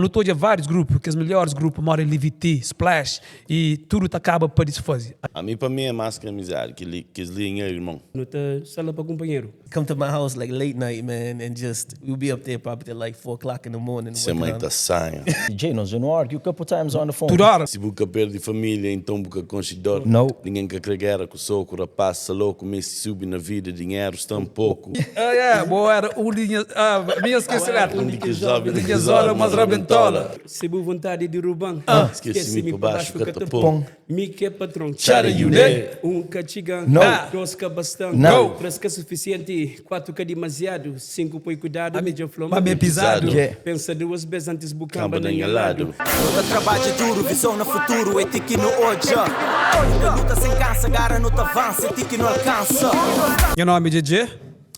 Nu ta odja várius grupu, kes melhoris grupu, moda LVT, Splash, i tudu ta kaba pa disfaze. Ami pa mi é más ki amizadi, kes li é nha irmon. Nu ta sta la pa kunpanheru. Come to my house like late night man and just we'll be up there probably till like 4 o'clock in the morning Se working mãe on ta sanha. DJ, nos dja nu argue a couple times on the phone. Tudu óra. Si bu ka perde família, inton bu ka konxe dor. No. Ninguém ka kre guerra ku soku, rapaz sa loku, meste subi na vida, dinheru sta n poku. Ah, yeah, bo era un di nha, ah, mi nha skese letra. Un di kes joven Di kes zola mas rabentola. Si bu vontadi di ruba-m, Skese mi pa baxu ka ta pon. Mi k'é patron. Txada you ne. Un ka txiga-m, No. dos ka basta-m, No. tres ka sufisienti, kuatu ka dimaziadu, sinku poi kudadu, mi dja fla-m Ma mi é pizadu. Yeah. Pensa duas bes antis bu Kanba kanba na na nha nha ladu. ladu. Nu ta trabadja duru, vizon na futuru é ti ki nu odja. Nu ta luta sen kansa, gara nu ta avansa é ti ki nu alkansa. Nha nomi é Djedje.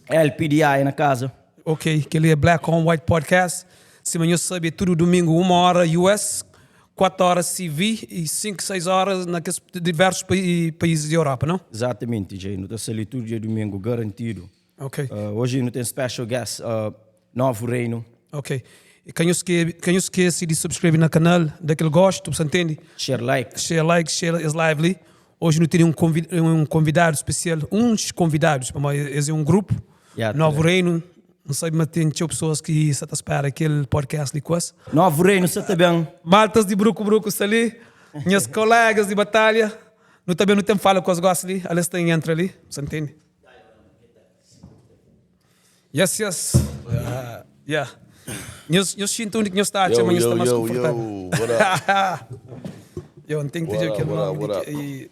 LPDI na kaza. Ok, kel-li é Black on White Podcast. Sima nhos sabe, é tudu dumingu, uma óra US, 4 óra CV i 5, 6 óra na kes diversus paízis di Europa, nau? Exatamente, Jay. Nu ta sta li tudu dia dumingu, garantidu. Ok. Oji nu ten special guest, Novo Reino. Ok. I ka nhos ka nhos skese di subscreve na kanal, da kel gostu, bu sa ntende? Share like. Share like, share es live li. Oji nu tene un konvidadu spesial, uns konvidadus, pamodi es é un grupu, Novo Reino. N sabe ma ten txeu pesoas ki sa ta spera kel podcast li ku es. Novo Reino sa ta ben. Maltas di Bruku Bruku sta li, nhas kolegas di batalha. Nu ta ben, nu ten fala ku es gosi li, ale es ta entra li, bu sa ntende? Yes, yes. Yeah. Nhos, nhos xinta undi ki nhos ta atxa ma nhos sta más konfortável. Yo, N ten ki te dja kel nomi di ki.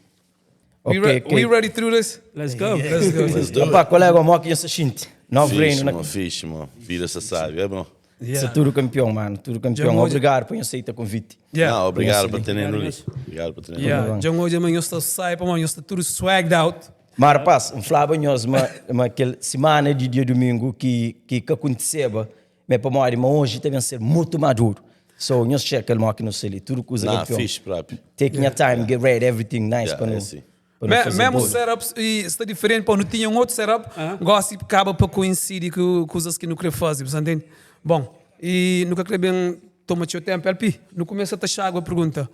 Ok, We, ok. we ready to do this? Let's go. Let's go. Let's do it. Opa, kolega, mó ki nhos ta xinti? Novo Fixe, Reino na mo, fixe, mo. Vida sa sabe, é bom. Yeah. Sa tudu kampion, mano, tudu kampion. Dja N odja- Obrigadu pa nhos seita konviti. Yeah. Não, obrigado pa Obrigado tenenu li. mesmo. Obrigado pa tenenu li. Yeah. Dja N odja ma nhos ta sai pamodi nhos sta tudu swagged out. Ma rapaz, N flaba nhos ma ma kel simana di dia dumingu ki ki ka kontiseba, ma é pamodi ma oji ta ben ser mutu maduru. So nhos txeka-l mo ki nu sta li, tudu kuza Nah, kampion. fixe próprio. Taking your time, get ready, everything nice Yeah, pa nu é si. pa nu faze Mesmu bolo. setup i sta diferenti pa nu tinha un otu setup, gosi kaba pa koinsidi ku kuzas ki nu kre faze, bu sa ntende? Bon, i nu ka kre ben toma txeu tenpu, LP, nu kumesa ta xagua pergunta.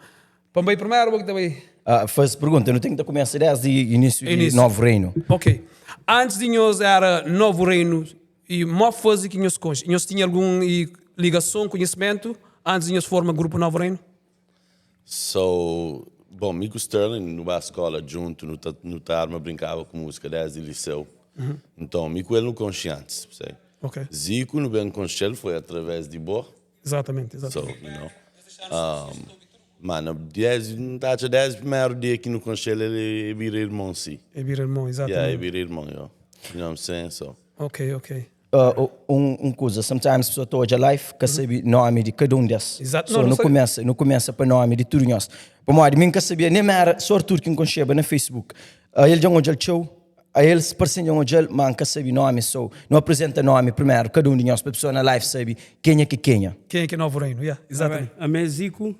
Pa N bai primeru, bo ki ta bai? Ah, faze pergunta, nu ten ki ta kumesa desdi inísiu di Inísiu. Novu Reinu. Ok. Antis di nhos era Novu Reinu, i mo faze ki nhos konxe? Nhos tinha algun i ligason, konhisimentu, antis di nhos forma grupu Novu Reinu? So, bon, mi ku Sterling nu ba skola djuntu, nu ta nu ta arma brinkaba ku múzika desdi liseu. Nton, mi ku el nu konxe antis, percebe? Ok. Zico nu ben konxe-l foi através di bo. Exatamente, exatamente. So, you know. Um, mano, desde, não tá desde o primeiro dia que não conheci ele, ele vira irmão, sim. É vira irmão, exatamente. Yeah, ele vira irmão, yo. You know what I'm saying? So. Ok, ok. Uh, um, um coisa, sometimes pessoa ta odja live ka sabe nome de cada um des. Exato. So, Não, não nu sabe. começa, nu começa pa nome de tudo nós. Pamodi mim ka sabia nem era só Arthur que me conheceba na Facebook. Uh, ele já odja txeu, A el parse dja N odja-l, ma N ka sabe nómi, so nu aprizenta nómi primeru, kada un di nhos, pa pesoa na live sabe kenha ki kenha. Kenha ki é Novu Reinu, ya, izatamenti. Ami é Ziku,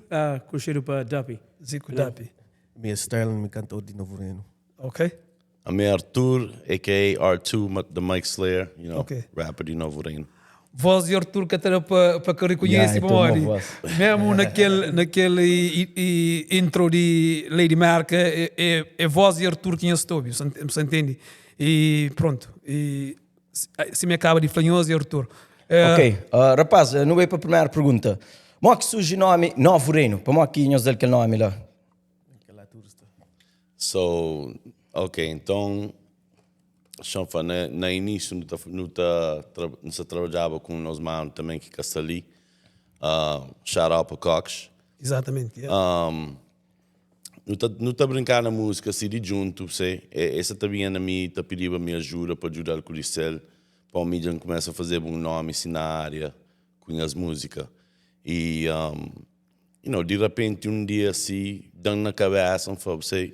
konxedu pa Dapi. Ziku Dapi. Mi é Sterling, mi kantor di Novu Reinu. Ok. Ami é Artur, aka R2, the Mic Slayer, you know, Ok. rapper di Novu Reinu. Voz di Artur ka ta da pa pa ka rikonhese Yeah, é tão uma pamodi voz. mesmu nakel nakel intro di Lady Merca é é é voz di Artur ki nhos ta obi, bu sa ntende? E pronto, e si mi kaba di fla nhos é Artur. Ok, rapaz, nu bai pa primeru pergunta. Modi ki surji nomi Novu Reinu? Pamodi ki nhos da-l kel nomi la? So, ok, nton Xa-m fla, na, na inísiu nu ta, nu ta, nu sa trabadjaba ku nos manu tanben ki ka sta li, shout out pa Cox. Exatamente, yeah. Nu ta, nu ta brinká na múzika si di djuntu, se, e sa ta binha na mi ta pidiba mi ajuda pa djuda-l ku di sel, pa mi dja N kumesa fazeba un nomi si na ária ku nhas múzika. I, you know, di rapenti un dia si, da-m na kabesa, N fla, se,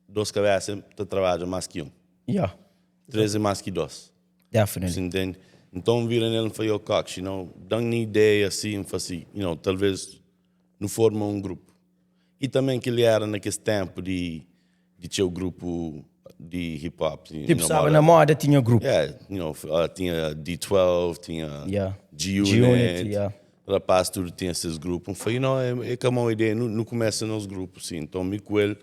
Dos kabesa ta trabadja más ki un. Yeah. Tres é más ki dos. Definitely. Você entende? Então vira nele e fala, yo, Cox, you know, dá-me uma ideia assim, fala assim, you know, talvez nu forma um grupo. E também que ele era naquele tempo de, de tinha o grupo de hip hop. Tipo, estava na moda, tinha grupo. Yeah, you know, tinha D12, tinha Yeah. G-Unit, G-Unit, yeah. Rapaz tudu tinha ses grupu. N fla, you know, é ka mau ideia nu kumesa nos grupu si. Nton mi ku el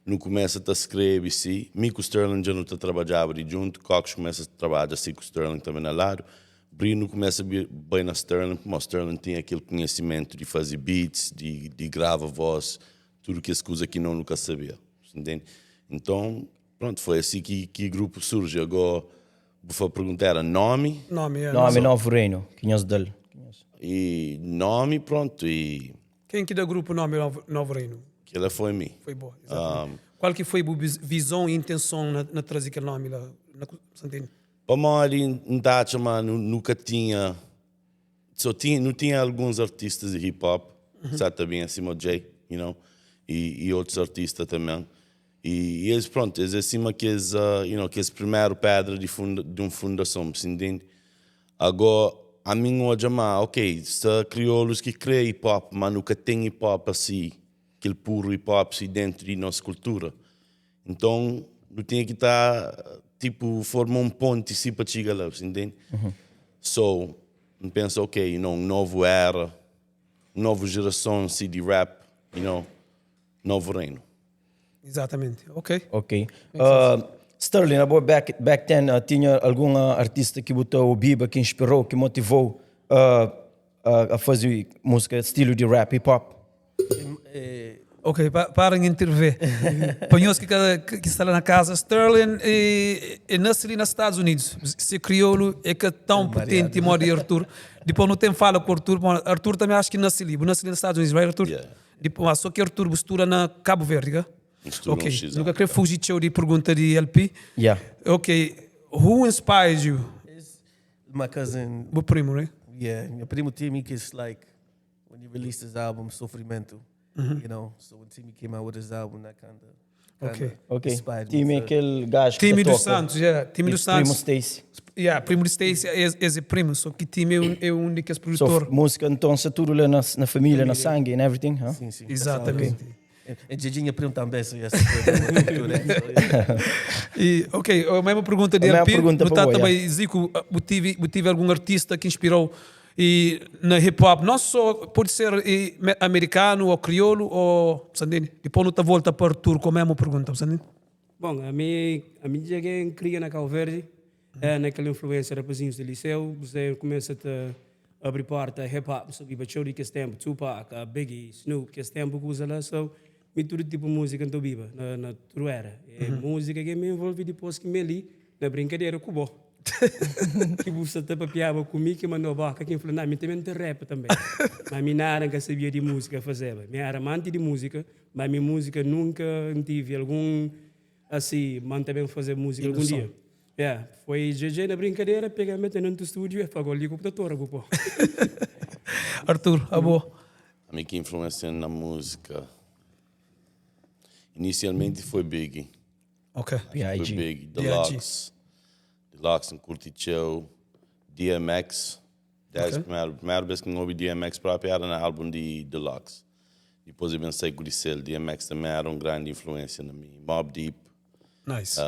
nu kumesa ta skrebe si. Mi ku Sterling dja nu ta trabadjaba di djuntu. Cox kumesa trabadja si ku Sterling tanbe na ladu. Brino kumesa bai na Sterling pamodi Sterling tinha kel kunhesimentu di faze beats, di grava voz, tudu kes kuza ki no nu ka sabia. Ntende? Nton, prontu, foi asi ki grupu surji. Ago, bu fa pergunta era nomi? Nomi, yeah. Nomi Novu Reinu, ki nhos da-l. E nomi, prontu, e. Ken ki da grupu nomi Novu Reinu? Kela foi mi. Foi bo, exatamente. Kual ki foi bu vizon e intenson na traze kel nomi la, na, sa ntende? Pamodi N ta atxa ma nu ka tinha, so tinha, nu tinha alguns artistas di hip hop, sa ta binha sima Jay, you know, e otus artista também. E es pronto, es é sima kes, you know, kes primeru pedra di funda, di un fundason, bu sa intende? Ago, ami N odja ma, ok, sta kriolus ki kre hip hop, ma nu ka ten hip hop asi, kel puru hip hop si dentu di nos kultura. Nton, nu tinha ki ta, tipo, forma un ponti si pa txiga la, bu intende? So, N pensa, ok, you know, un novu era, un novu jerason si di rap, you know, novu reinu. Exatamente, ok. Ok. Sterling, abo back, back then, tinha algun artista ki bu ta obiba, ki inspirou, ki motivou a faze músika stilu di rap, hip hop? Ok, para N intervê. Pa nhos ki ka ki sta la na kaza, Sterling e nase li na Stadus Unidus. Se kriolu é ka tão potenti modi Artur. Dipôs nu ten fala ku Artur, pamodi Artur tanbe acho ki nase li. Bu nase li na Stadus Unidus, right Artur? Yeah. Dipôs, ma so ki Artur bu studa na Kabu Verdi, ka? N studa Ok, un X nu ka anu. kre fuji txeu di pergunta di LP. Yeah. Ok, who inspired you? It's my cousin. Bu primu, right? Yeah, nha primo Timmy, ki is like When he released his album Sofrimento, you know, so when Timmy came out with his album, that kind of Okay. Ok. inspired me Timmy é to- kel gajo ki Timmy ta dos toka. Santos, yeah. Timmy E dos primo Santos. Stacy. Yeah, primo di Stacy, es, es é primo, só ki Timmy é um di kes So, produtor. música então se tudo lá na, na família, na sangue and everything, huh? Sim, sim. Exatamente. E dja nha primo também, so yes, so yeah. E, ok, a mesma pergunta de A mesma LP, pergunta no pa tá bo, também, Zico, bu tive, bu tive algum artista que inspirou e na hip hop, não só pode ser e, americano ou crioulo ou, sabe? Depois não tá volta para Arthur com a mesma pergunta, sabe? Bom, a mi dja ke N kria na Cabo Verde, eh, naquela influência rapazinhos de liceu, você começa a abrir porta hip hop, so biba txeu di kes tempo, Tupac, Biggie, Snoop, kes tempo kuza la, so mi tudu tipo música N ta obiba na, na tudu era. E música ke mi envolvi dipôs ki mi ali na brinkadera ku bo. Ki bu sa ta papiaba ku mi ki mandau boka ki N fla, na mi tanbe N ta rap tanbe. Ma mi nada N ka sabia di música fazeba. Mi era amanti di música, Ma mi música nunca N tive algun asi ma N ta ben faze música algun dia. Yeah, foi JJ na brinkadera pega mete dentu studio e fla gol li ku bu ta tora bu po. Artur, abo? Ami ki influencia-m na música inicialmenti foi Biggie. Ok. Foi B.I.G. Biggie, The B.I.G. Lox. The Lox N curti txeu. DMX. 10 primeru, primeru bes ki N obi DMX propi era na album di The Lox. Dipôs el ben sai ku di sel. DMX tanbê era un grandi influênsia na mi. Mobb Deep, Nice.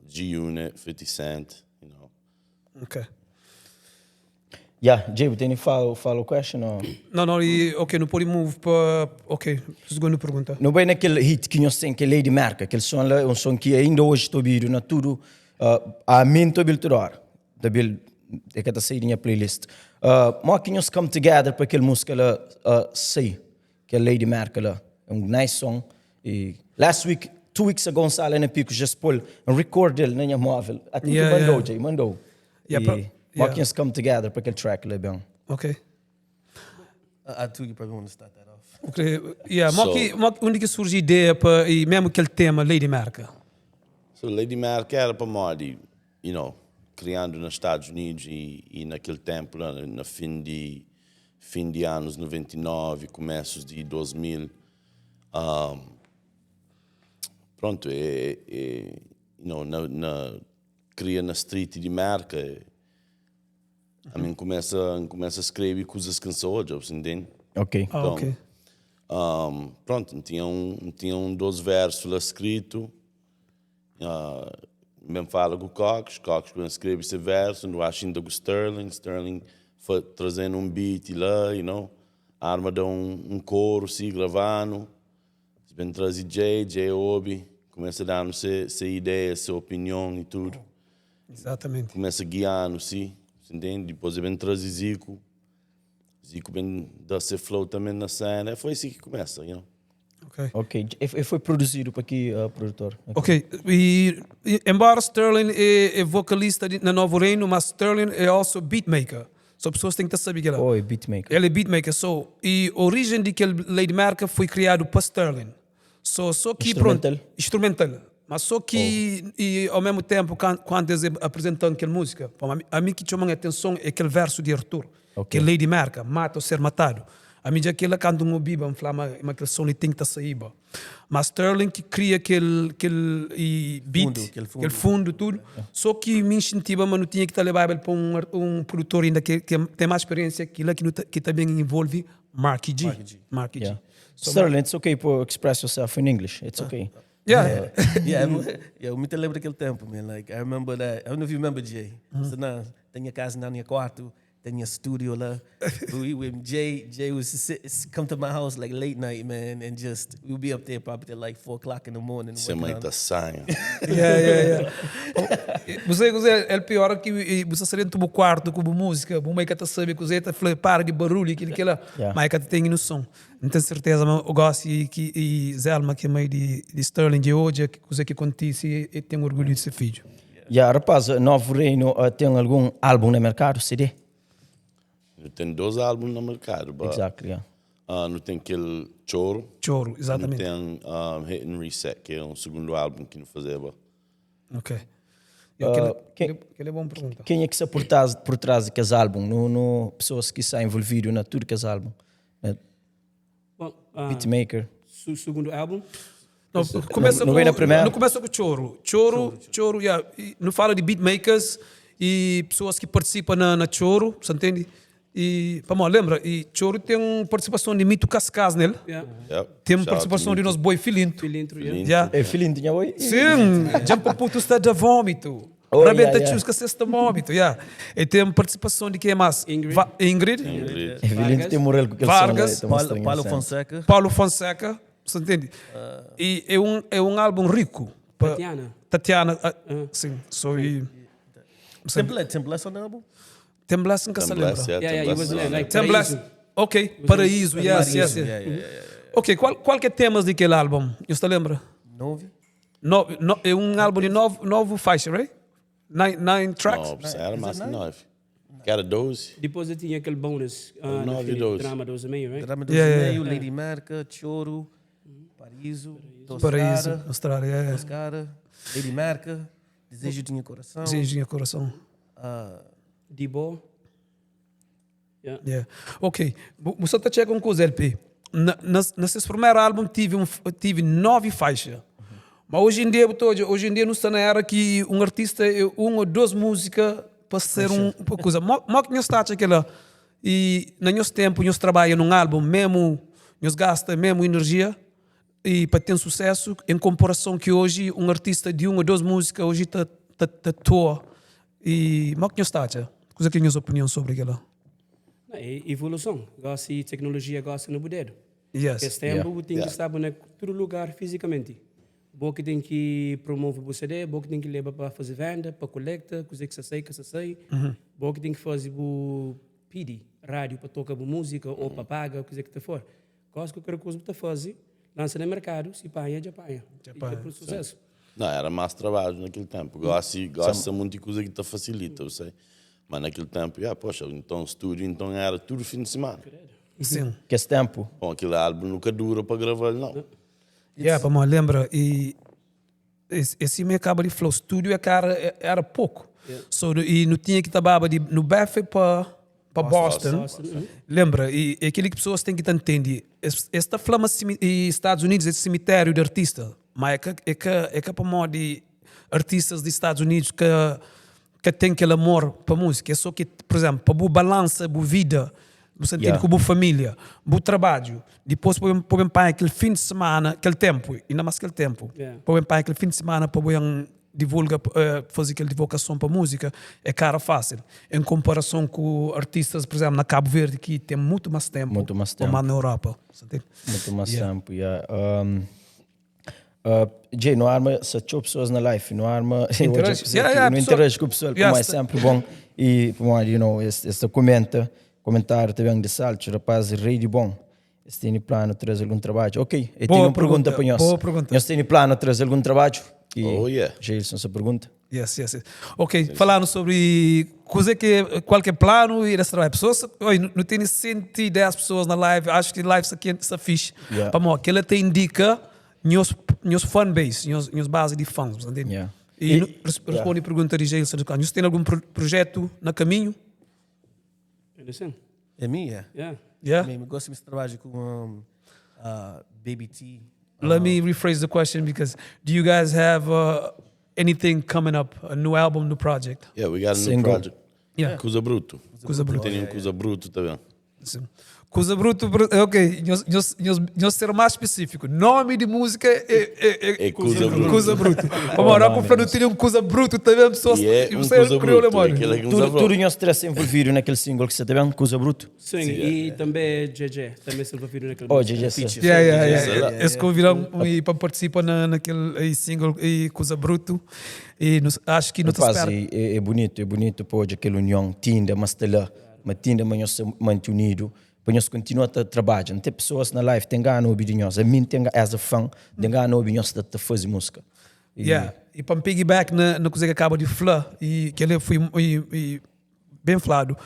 G-Unit, 50 Cent, you know. Ok. Yeah, Jay, bu tene follow, follow question ou? Não, não, e, ok, nu pode move pa, ok, segundu pergunta. Nu bai na kel hit ki nhos ten, kel Lady Merca, kel son la é un son ki ainda oji ta obidu na tudu, ami N ta obi-l tudu óra. Ta bil é ka ta sai di nha playlist. Mo ki nhos come together pa kel música la sai? Kel Lady Merca la. É um nice song. E last week, 2 weeks ago, N sala na Picos, just pol, N record el na nha móvel. I think mandou, Jay, mandou. Yeah, E mo ki nhos come together pa kel track la ben? Ok. I too, you probably want to start that off. Ok, yeah. Mo ki, mo, undi ki surgi ideia pa, e mesmo kel tema Lady Merca? So Lady Merca era pamodi, you know, kriandu na Stadus Unidus i, i na kel ténpu la, na fin di, fin di anus 99, kumesus di 2000, um, prontu, e, e, you know, na, na kria na street di Merka, e, ami N kumesa, N kumesa skrebe kuzas ki N sa odja, bu sa ntende? Ok. Ah, ok. Um, prontu, N tinha un, N tinha un dos versu la skritu, N ben fala ku Cox, Cox ben skrebe se versu, nu ba xinta ku Sterling, Sterling Fa, trazenu un beat la, you know, arma da un, un koru si, gravanu. Es ben traze Jay, Jay obi, kumesa danu se, se ideia, se opinion i tudu. Exatamente. Kumesa guianu si, si ntende? Dipôs e ben traze Zico, Zico ben da se flow tanbe na sena, e foi si ki kumesa, you know. Ok. Ok, e foi produzidu pa ki produtor? Ok, e, e embora Sterling é, é vocalista de, na Novo Reino, mas Sterling é also beatmaker. So pessoas têm que ta sabe kela. Oh, é beatmaker. Ele é beatmaker, so e origem de kel Lady Merca foi criado pa Sterling. So só que Instrumental? pronto, instrumental. Mas só que oh. e ao mesmo tempo quando eles apresentam aquela música, a mim que chama a atenção é aquele verso de Arthur, okay. que é Lady Merca, mata ou ser matado. A mim já aquela quando um obiba, me fala, mas aquele som tem que estar saíba. Mas Sterling que cria aquele, aquele e beat, Fundo, aquele fundo. aquele fundo, tudo. Só que me incentiva, mas não tinha que estar levado para um, um produtor ainda que, que tem mais experiência, que, lá que, não, que também envolve Mark G. Mark G. Mark G. Yeah. Sterling, it's okay to express yourself in English. It's okay. Yeah. Yeah, yeah, eu me lembro daquele tempo, man. Like, I remember that. I don't know if you remember Jay. So, nah, tinha casa na minha quarto, tinha studio lá. We, we, Jay, Jay was sit, come to my house like late night, man, and just we'd be up there probably till like 4 o'clock in the morning. Se working mãe on- ta sanha. Yeah, yeah, yeah. Oh, Você, você, é pior que e, você está dentro do quarto com música, o meio que tá sabe que você tá falando, para de barulho, aquilo que lá, Yeah. mas que tem noção. Não tenho certeza, mas eu gosto e que e Zelma que é mãe de, de Sterling de hoje, que coisa que acontece e, e tenho orgulho de ser filho. Yeah, rapaz, Novo Reino tem algum álbum no mercado, CD? Eu tenho dois álbuns no mercado, but, Exactly, yeah. não tem aquele Choro. Choro, Não exatamente. tem um, Hit and Reset, que é um segundo álbum que não fazia. Ok. E aquele, quem- aquele, aquele é bom pergunta. Quem é que está por trás, por trás daqueles álbum? No, no, pessoas que estão envolvidas na tudo aqueles álbum. Né? Bom, ah, Beatmaker. segundo álbum, Não, começa não com, vem na primeira? Não começa com choro. Choro, choro, yeah. E não fala de beatmakers e pessoas que participam na, na choro, você entende? E, pá, lembra, e choro tem uma participação de Mito Cascas nele. yeah. Yep. Tem Shout out participação de Mito. nosso boi Filinto. Filintro, yeah. Filinto. Yeah. É filhinho tinha oi? Sim, jumpa puto está de vômito. Oh, Rebenta yeah, yeah. chusca sexta vômito, yeah. E tem participação de quem mais? Ingrid. Va Ingrid, Ingrid. É filhinho tem morreu com aquele Vargas. som. lá, Paulo, estranho, Paulo assim. Fonseca. Paulo Fonseca, você entende? E é um álbum rico. Pa- Tatiana. Tatiana, ah, sim, sou e Tem Bless, tem Bless on the album? Tem Bless nunca se Tem lembra. Bless, yeah, Yeah, tem yeah, he Bless was on there, there. like Tem Bless, Paraíso. ok, Paraíso, yes, yes, yes. Yeah, yeah, yeah, yeah. Ok, qual, qual que é temas daquele álbum? Você lembra? Nove? No, no, é um álbum de nove faixas, right? Nine tracks? Não, era mais que nove. Que era 12. Depois eu tinha aquele bônus, ah, 9 e no 12. Drama 12 e meio, right? Drama 12 Yeah, yeah, e meio, Lady Marca, Choro, Paraíso, Paraíso, Toscara, Austrália, yeah, yeah. Toscara, Lady Marca, Desejo de Minha Coração. Desejo de Coração. Dibo. Yeah. Yeah. Ok, você está chegando com os LP. Na, na, nesse primeiro álbum tive, um, tive nove faixas. Mas hoje em dia, eu tô, hoje em dia não está na era que um artista é uma ou duas músicas para ser um, uma coisa. Mó mó que nós está aquela e no nosso tempo nós trabalha num álbum mesmo, nós gasta mesmo energia e para ter sucesso em comparação que hoje um artista de uma ou duas músicas hoje está tá, tá toa. E mó que nós está, coisa que é a minha opinião sobre aquela. Não, é evolução. Gosta de tecnologia, gosta no poder. Yes. Esse tempo tem que estar em todo lugar fisicamente. Bom que tem que promover o CD, bom que tem que levar para fazer venda, para coleta, coisa que se sei, que se sei. Bom que tem que fazer o PD, rádio para tocar música ou para paga, coisa que te for. Gosto que qualquer coisa que te fazer, lança no mercado, se paga, já paga. Já paga. E é sucesso. Não, era mais trabalho naquele tempo. Gosto, gosto muito de coisa que te facilita, eu sei. Mas naquele tempo, yeah, poxa, então estúdio, então era tudo fim de semana. Sim. Que esse tempo. Bom, aquele álbum nunca dura para gravar, não. Yeah, pá, mas lembra, e esse me acaba de flow studio é cara, era pouco. So, e não tinha que trabalhar de no BF para para Boston. Boston, uhum. Lembra, e é aquilo que pessoas têm que entender. Esta flama e Estados Unidos é cemitério de artista, mas é que é que é que para modo de artistas dos Estados Unidos que que tem aquele amor para música. É só que, por exemplo, para boa balança, boa vida, você entende Yeah. com boa família, bom trabalho, depois podem podem para aquele fim de semana, aquele tempo, ainda mais aquele tempo. Yeah. Podem para aquele fim de semana para bom divulga, faze kel divokason pa múzika é kara fásil en konparason ku artistas, pur izénplu, na Kabu Verdi ki ten mutu más ténpu Mutu más ô más ténpu. na Europa. Sa ntende? Mutu más Yeah. ténpu, yeah. Jay, nu arma sa txeu pessoas na life, nu arma odja Interage. kuzê Yeah, ki yeah, nu pessoa interage ku pessoal, yeah, pamodi é sta sénpri bon e pamodi you know, es es ta kumenta, komentáriu ta ben di Saltxu, rapaz rei di bon. Es tene planu traze algun trabadju? Ok, e tene Boa un pergunta pergunta, pa nhos. boa pergunta. Nhos tene planu traze algun trabadju? E Oh yeah. Jailson sa pergunta. Yes, yes, yes. Ok, falando sobre kuze ki kual ki é planu e desse trabalho. Pessoas, oi, nu tene 110 pessoas na live, acho que live sa kente, sa fixe. Yeah. Pamodi kela ta indica nhos nhos fan base, nhos nhos base di fãs, bu sa ntende? Yeah. E E nu responde pergunta di Jailson, nhos tene algun projetu na kaminhu? Anderson. É mi, yeah. Yeah. Yeah? Mi, mi gosta mi trabalho com um, uh, Baby T. Let me rephrase the question because do you guys have uh, anything coming up? A new album, new project? Yeah, we got a new Single. project. Yeah. Kuza Bruto. Kuza Bruto. Tem um Kuza Bruto também. Sim. Kuza Bruto, ok, nhos, nhos, nhos, nhos ser mais específico. Nome de música é, é, é, É Kuza Bruto. Kuza Bruto. Vamos lá, com o Flávio tem um Kuza Bruto também, pessoas. E é um você Kuza criou, Bruto. mano. Aquele que Tudo, nos tudo nhos três envolvido naquele single que você tá vendo, Kuza Bruto? Sim, e também JJ, também se envolvido naquele Oh, JJ, Feature. Yeah, yeah, yeah. Sei lá. Eles convidaram e para participar na, naquele aí, single e Kuza Bruto. E nos, acho que não te Rapaz, espera. é, é, é bonito, é bonito pôr aquela união, tinda, mas está lá, mas tinda, mas nós se mantém unido, para nós continuar a trabalhar. Não tem pessoas na live, tem gana ouvir de nós, a mim tem as a fã, tem gana ouvir nós a fazer música. E, Yeah. E para me piggyback na, na coisa que acaba de falar, e que ele foi e, e bem falado,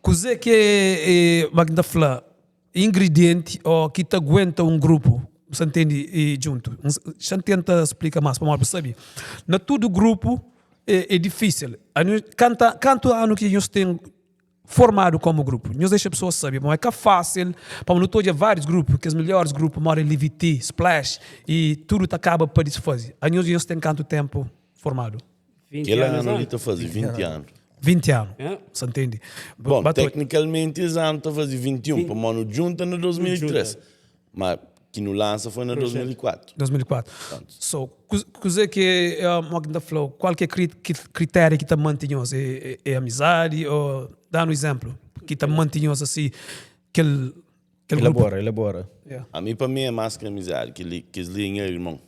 coisa que é, é Magda falar, ingrediente ou que te aguenta um grupo, você entende, e junto. Você tenta explicar mais para o sabe. Na todo grupo é, é difícil. Canta, canto ano que nós tem formado como grupo. Nós deixa a pessoa saber, mas é que é fácil, para não estou vários grupos, que os melhores grupos moram em LVT, Splash, e tudo acaba para desfazer. A nós nós tem quanto tempo formado? 20 Aquele anos. ano ali ah. está fazendo 20 anos. 20 anos. Yeah. Você entende? Bom, Bato- tecnicamente esse ano está fazendo 21, para mano junta no 2003. Mas que no lança foi no 2004. 2004. So, coisa que é Magda falou, qual que é critério que te mantém é, é, é amizade ou dá um exemplo que te mantém assim aquele aquele grupo. Elabora, elabora. Yeah. A mim, para mim, é mais que amizade, que, li, que eles é irmão.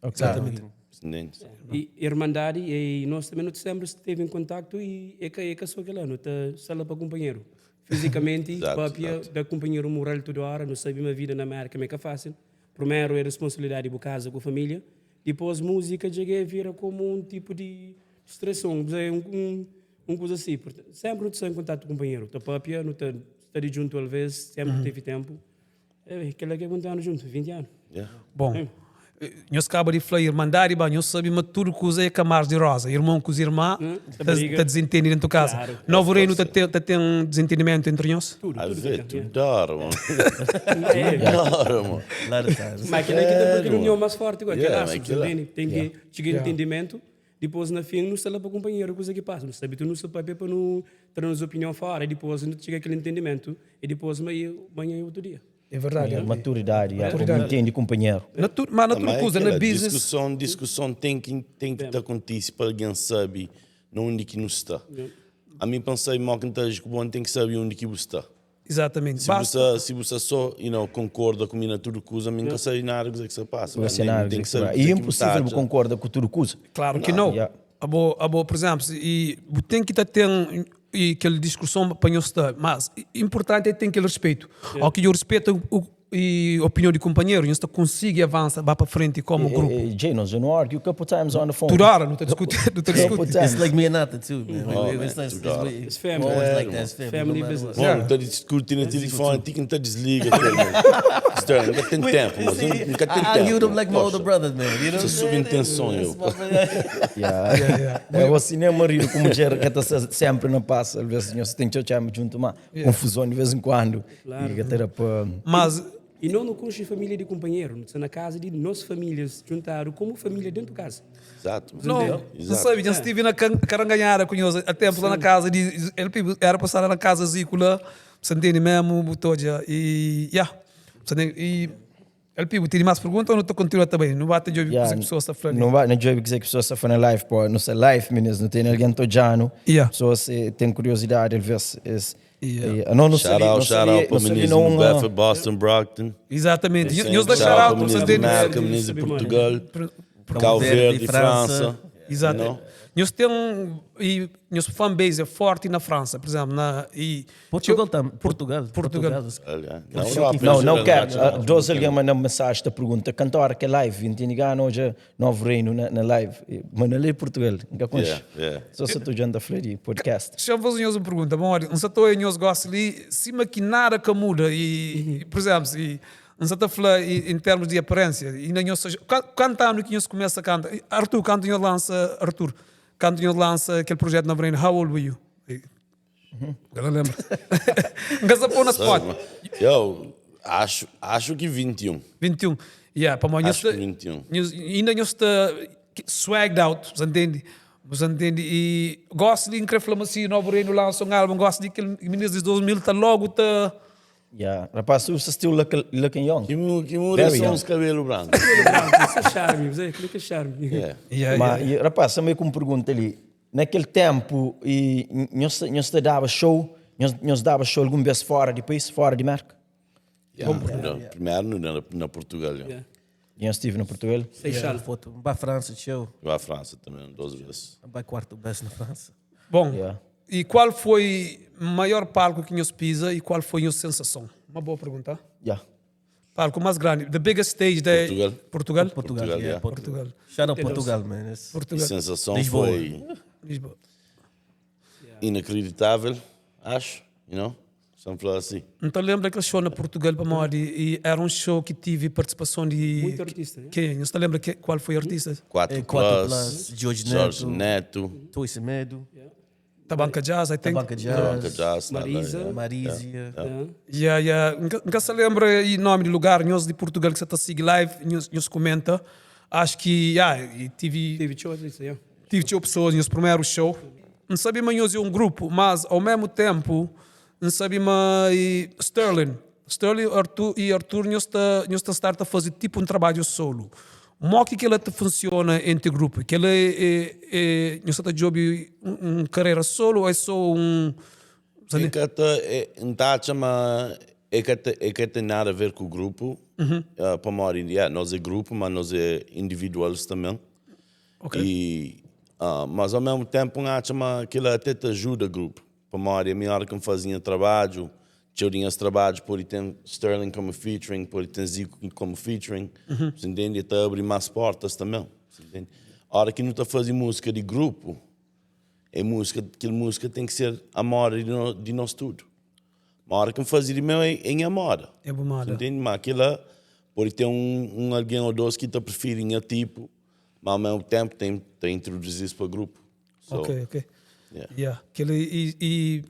Exatamente. Entende? E irmandade, e nós também não sempre esteve em contato e é que é que só aquela, não está sala para companheiro. Fisicamente, Exato, papia, exato. da companheiro moral toda hora, não sabe uma vida na América, como é que é fácil. Primeiro é responsabilidade de casa com a família, depois música já vira como um tipo de distração, um, um, um coisa assim. Portanto, sempre não está em contato com o companheiro, tá papia, não está está de junto às vezes, sempre teve tempo. É, aquilo que é muito junto, 20 anos. Yeah. Bom, nós acaba de falar irmandade, bem, nós sabemos mas tudo que usa é camar de rosa. Irmão com os irmãos, tá tá briga. tá desentende dentro de casa. Claro. Novo Reino tá tem tá tem um desentendimento entre nós? Tudo, A tudo. ver, que tem, tu adora, mano. É. Adora, mano. A lot of times. Mas aquilo é que tem aquele união mais forte, igual, Yeah, aquele mas laço, aquilo lá. entende? Tem que chegar entendimento, depois na fim não está lá para o companheiro, coisa que passa. Não sabe, tu não sabe papel para não trazer opinião fora, e depois não chega aquele entendimento, e depois amanhã, amanhã é outro dia. É verdade. Yeah, maturidade, yeah, como entende companheiro. Na tu, mas na tua Mas coisa, na aquela business. Discussão, discussão tem que tem que estar contigo para alguém saber onde que não está. A mim pensei mal que estás com bom tem que saber onde que você está. Exatamente. Se Basta, você se você só, you know, concorda comigo na tudo que usa, a mim nunca sei nada do que se passa. Você Tem- nada, tem que saber E o que é que impossível tá. concorda com tudo que usa. Claro que não. Yeah. A boa, a boa, por exemplo, e tem que ter e aquela discussão para nós estar, mas importante é ter aquele respeito. Ao que eu respeito o, e a opinião de companheiro, nós consiga avançar, vá para frente como grupo. Eh, eh, Jay, nós não argue a couple times on the phone. Toda hora, não te discute, não te Couple discute. times. It's like me and Nata too, man. We- Oh, we- man, it's, it's, too dark. it's, It's family. We're always like that. It's family. Family no matter business. what. Bom, não tá discutindo no telefone, tem que não desliga. Estranho, nunca tem tempo, mas nunca tem I tempo. argue with them like my older Poxa. brothers, man. You know Essa what I'm saying? subintensão, eu. Yeah. É o cinema rio como mulher que está sempre na passa, às vezes nós tem que chamar junto uma confusão de vez em quando. E que era para Mas E não no conche família de companheiro, não está na casa de nossas famílias juntaram como família dentro de casa. Exato. não, não Exato. sabe, já estive na can- caranganhada com eles, a tempo lá na casa de ele era passar lá na casa Zícula, você entende mesmo, botou já e yeah, você entende? E LP, bu tene más pergunta ou nu ta kontinua ta bai? Nu ba ta djobe kuze ki pesoas ta fla li. Nu ba na djobe kuze ki pesoas ta fla na live, pô, nu sta live, minis, nu tene algen ta odja-nu. Pesoas ten kuriosidadi, alvês es. No, nu sta li, Shout out, nu sta shout li, out pa nu sta li minis na di un. Bedford, Boston, Brockton. Exatamente. Nhos da Shout shout out out pa pa minis pesoas di di Merka, minis di Portugal, Cabo Verde, França. Exato. You know? Nhos ten e nhos fan base é forti na França, por exemplo, na e Portugal tam, Portugal, Portugal. Olha, na Europa, Não, em não geral, quero. já Ah, Dois alguém manda mensagem, te pergunta, canto hora que é live, entende? Gana hoje Novo Reino na, na live. Mas ali é Portugal, nunca conheço. Yeah, yeah. Só se tu já anda a falar de podcast. Deixa eu fazer nhos uma pergunta. Bom, olha, um sato nhos gosta ali, cima que nada que muda e, por exemplo, e um sato fala em termos de aparência, e na nhos quanto ano que nhos começa a cantar? Arthur, quando nhos lança, Arthur, quando nhos lança aquele projeto Novo Reino, how old were you? Eu não lembro. Nunca se pôr na spot. Eu acho, acho que 21. 21. Yeah, pa mim, Acho que 21. Ainda nhos está swagged out, você entende? Você entende? E gosto de increflama assim, Novo Reino lança um álbum, gosto de que meninos de 2000 tá logo tá. Yeah. Rapaz, tu assistiu Looking, Looking Young? Que, mu- que muda Very são young. os cabelos brancos. Isso é charme, você clica charme. Yeah. Yeah, Mas, yeah. e, rapaz, também com pergunta ali. Naquele tempo, e nós, nós te dava show, nós, nós dava show algum vez fora de país, fora de Merca? Yeah, no- Primeiro no- na, na Portugal. Yeah. Yeah. E eu estive no Portugal. Seixal. Foto. Vai à França, show. Vai à França também, duas vezes. Vai quarto best na França. Bom, Yeah. e qual foi o maior palco que nhos pisa e qual foi a sensação? Uma boa pergunta. Yeah. Palco mais grande, the biggest stage da Portugal. Portugal? Portugal, Portugal, yeah, yeah. Portugal. Portugal. Shout out Portugal, man. It's- A Portugal. sensação Lisboa. foi Lisboa. inacreditável, acho, you know? Só falar assim. Então lembro aquele show na Portugal para Modi e era um show que tive participação de Muito artista, né? Quem? Não se lembra que, qual foi o artista? 4 É, Quatro Plus, Plus, Jorge Jorge Neto, Toy Semedo, Tabanca Jazz, I think. Tabanca Tabanca Jazz, Jazz, nada, Marisa. yeah. Marisia. Yeah. Yeah, yeah. Nunca, nunca se lembra e nome de lugar, nós de Portugal que você está seguindo live, nós, nós comenta. Acho que, yeah, e tive Teve show artista, yeah. tive show pessoas, nos primeiro show. Não sabia mas nós é um grupo, mas ao mesmo tempo, não sabia mas Sterling, Sterling Arthur, e Arthur nós está nós está start a fazer tipo um trabalho solo. Mo que que ela te funciona entre grupo? Que ela é, é, é nós está job um, um carreira solo ou é só um É que até, é, não tá a chamar, é que até, é que tem nada a ver com o grupo. Uh, para mim, yeah, nós é grupo, mas nós é individuais também. Ok. E, ah, mas ao mesmo tempo, um acha mas aquilo até te ajuda grupo. Para mim, a minha hora que eu fazia trabalho, eu tinha esse trabalho, por tem Sterling como featuring, por tem Zico como featuring, você entende? Até abre mais portas também. Você entende? A hora que não está fazendo música de grupo, é música, aquela música tem que ser a moda de, no, de nós tudo. Mas a hora que eu fazia de meu é em a moda. É boa moda. Você Entende? Mas aquilo pode ter um, um alguém ou dois que te preferem a tipo, mas ao mesmo tempo tem, tem introduzir isso para o grupo. So, Ok, ok. Yeah. Yeah. Que ele, e, e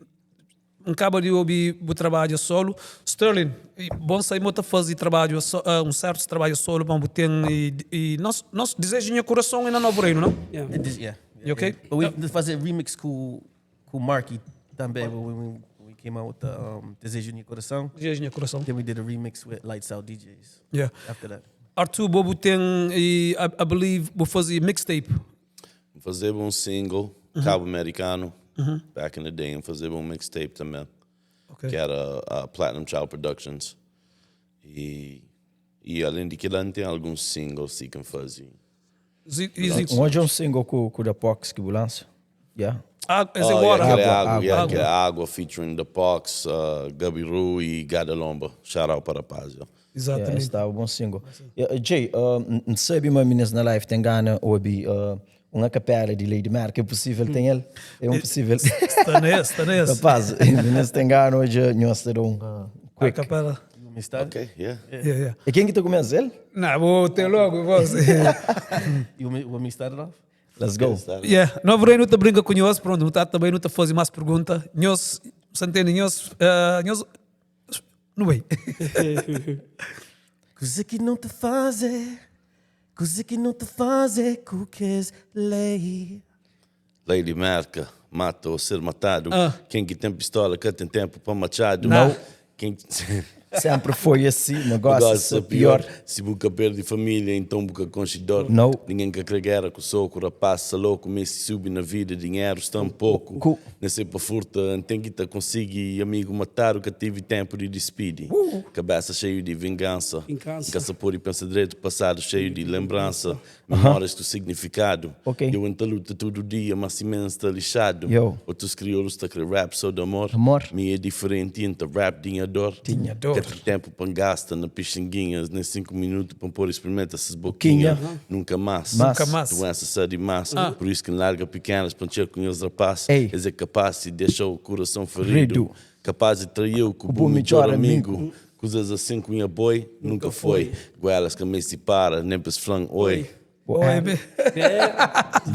acaba de ouvir o trabalho solo. Sterling, e bom sair muito fazer trabalho, so, ah, um certo trabalho solo, bom, tem e, e nós, nós desejo em coração e na Novo Reino, não? Yeah. It is- yeah. You okay? But we fazer remix com com o Marky também when we, when we came out with the um, Desejo no Coração. Desejo em coração. Then we did a remix with Lights Out DJs Yeah. after that. Arthur, Bobo tem, e, I, I believe, vou fazer mixtape. Fazer um single, Cabo Americano, back in the day, e fazer um mixtape também, Ok. que era a Platinum Child Productions. E, e além de que lá tem alguns singles que can fazer. Zico, e Zico. Um hoje é um single com, com o da Pox que lança. Yeah. Ah, esse é Oh, agora. yeah, aquele Água, água, yeah, água. aquele água featuring The Pox, uh, Gabiru e Gadalomba. Shout out para a paz. Yeah. Yeah, Exatamente. está um bom single. Yeah, Jay, uh, não sabe uma meninas na live tem gana ouvir uh, uma capela de Lady Marca, é possível, tem ele? É um possível. Está nesse, está nesse. Rapaz, meninas tem gana hoje, nós ter um uh, A quick. capela. You want me to start? Ok, yeah. Yeah, yeah. E quem que tu começa? Ele? Não, vou ter logo, você. You want me, want me to start it off? Let's go. Yeah. Novo Reino te brinca com nós, pronto, não tá também não te faz mais pergunta. Nós, você entende, nós, uh, nós, não bem. Coisa que não te fazer, coisa que não te fazer, cookies lei. Lady Marca, mata ou ser matado. Ah. Quem que tem pistola, que tem tempo para machado. Não. Quem... Sempre foi assim, ma gosi sta pior. Si bu ka perde família, então bu ka konxe dor. No. Ninguém ka kre guerra ku soku, rapaz sta loku, meste subi na vida, dinheru sta um poku. Ku. Nem se pa furta, N ten ki ta konsigi Amigu matadu ka tive tenpu di dispidi Kabesa xeiu di vingansa N ka sa pode pensa dretu Pasadu xeiu di lenbransa Memórias ku signifikadu Yo N ta luta tudu dia ma sime N sta lixadu Otus kriolus ta kre rap so di amor Mi é diferenti N ta rap di nha dor Ka ten tenpu pa N gasta na pixinguinhas Nen 5 minutu pa N pode sprimenta ses bokinha Nunka más Duensa sa dimás Pur isu ki N larga pikenas pa N txer ku nhas rapás Es é kapás di dexa-u kurason feridu Kapás di trai-u ku bu midjor amigu Kuzas asin ku nha boi nunka foi Guelas ka meste para nen pa es fla-m oi Bo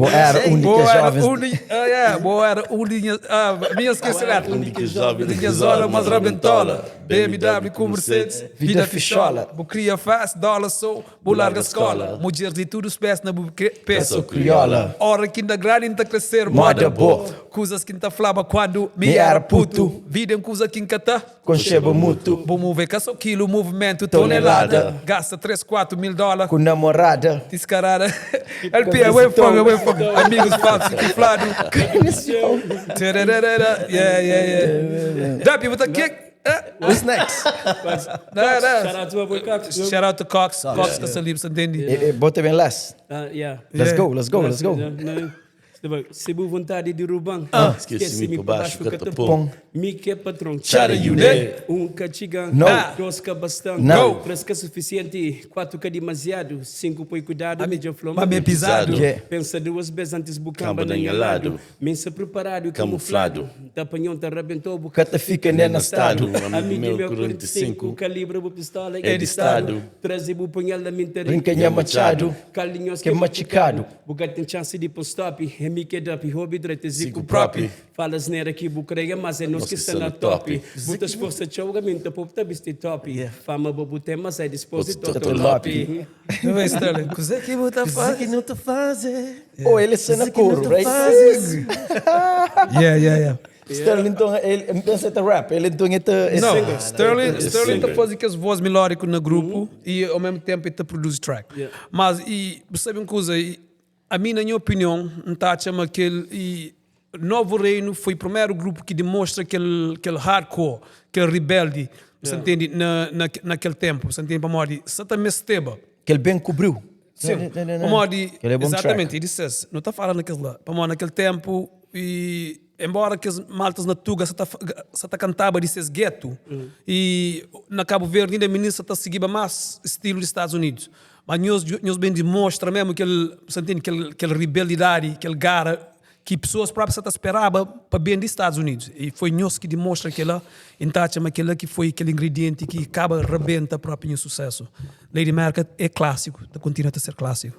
era un di kes jovens. Bo era un di nhas. Mi N skese letra. Un di kes jovens di nha zona mas rabentola. BMW ku Mercedes, vida fixola. Bu kria fast, dola so, bu larga skola. Mudjeris di tudu spési na bu pé. Ka so kriola. Ora ki N da grandi N ta kre ser moda bo. Kuzas ki N ta flaba kuandu mi era putu. Vida é un kuza ki N ka ta. Konxeba mutu. Bu move ka so kilu, muvimentu tonelada. Gasta 3, 4 mil dola. Ku namorada. Diskarada. LP, é fogo, é fogo. Amigos falsos ki fladu. Tchararara, yeah, yeah, yeah. Dapi, bu ta ke? What's next? Shout out to my boy Cox. Shout out to Cox. Cox ka sa li, bu sa ntende? Bo ta ben les? Yeah. Let's go, let's go, let's go. Si bu vontadi di ruba-m, Skese mi pa baxu ka ta pô. Mi ki é patron. Txada you ne. Un ka txiga-m, dos ka basta-m, tres ka sufisienti, kuatu ka dimaziadu, sinku poi kuidadu, mi dja fla-m ma mi é pizadu. Pensa duas bes antis bu kanba na nha ladu. Mi N sta priparadu i kamufladu. N ta apanha-u, N ta rabenta-u, bu ka ta fika nen na stadu. Ami di meu 45, kalibra bu pistola é di stadu. Traze bu punhal la mi N ta rinka nha matxadu Kalinhos ki é matxikadu. Bu ka ten chance di pon stop É mi ke da pi hobi dretu é Zico propi Fala asnera ki bu krega mas é nos ki sta na top Bu ta sforsa txeu ga mi N ta po bu ta bisti top Fama bo bu ten mas é dispos di Toto Lopi. Kuzê ki bu ta Kuzê ki nu ta faze? Oh, ele sta na koru, right? Yeah, yeah, yeah. Sterling nton, el, N pensa el ta rap, el nton el ta... Não, Sterling, Sterling ta faze kes voz melódico na grupo e ao mesmo tempo el ta produzi track. Yeah. Mas e bu sabe un kuza, e, a mi na nha opinion, N ta atxa ma kel e, Novo Reino foi primeru grupo ki demostra kel kel hardcore, kel rebelde, bu sa ntende, na na na kel tempo, bu sa ntende, pamodi sa ta mesteba. Kel ben kubriu. Sim, pamodi, exatamente, e di ses, nu ta fala na kes la, pamodi na kel tempo e Enbóra kes maltas na Tuga sa ta sa ta kantaba di ses getu i na Kabu Verdi inda minis sa ta sigiba más stilu di Stadus Unidus. Má nhos nhos ben dimostra mésmu kel, sa ntende, kel kel ribeldidadi, kel gara ki pesoas própi sa ta speraba pa ben di Stadus Unidus. I foi nhos ki dimostra kel-la i N ta atxa ma kel-la ki foi kel ingridienti ki kaba rabenta própi nha susésu. Lady Merka é klásiku, ta kontinua ta ser klásiku.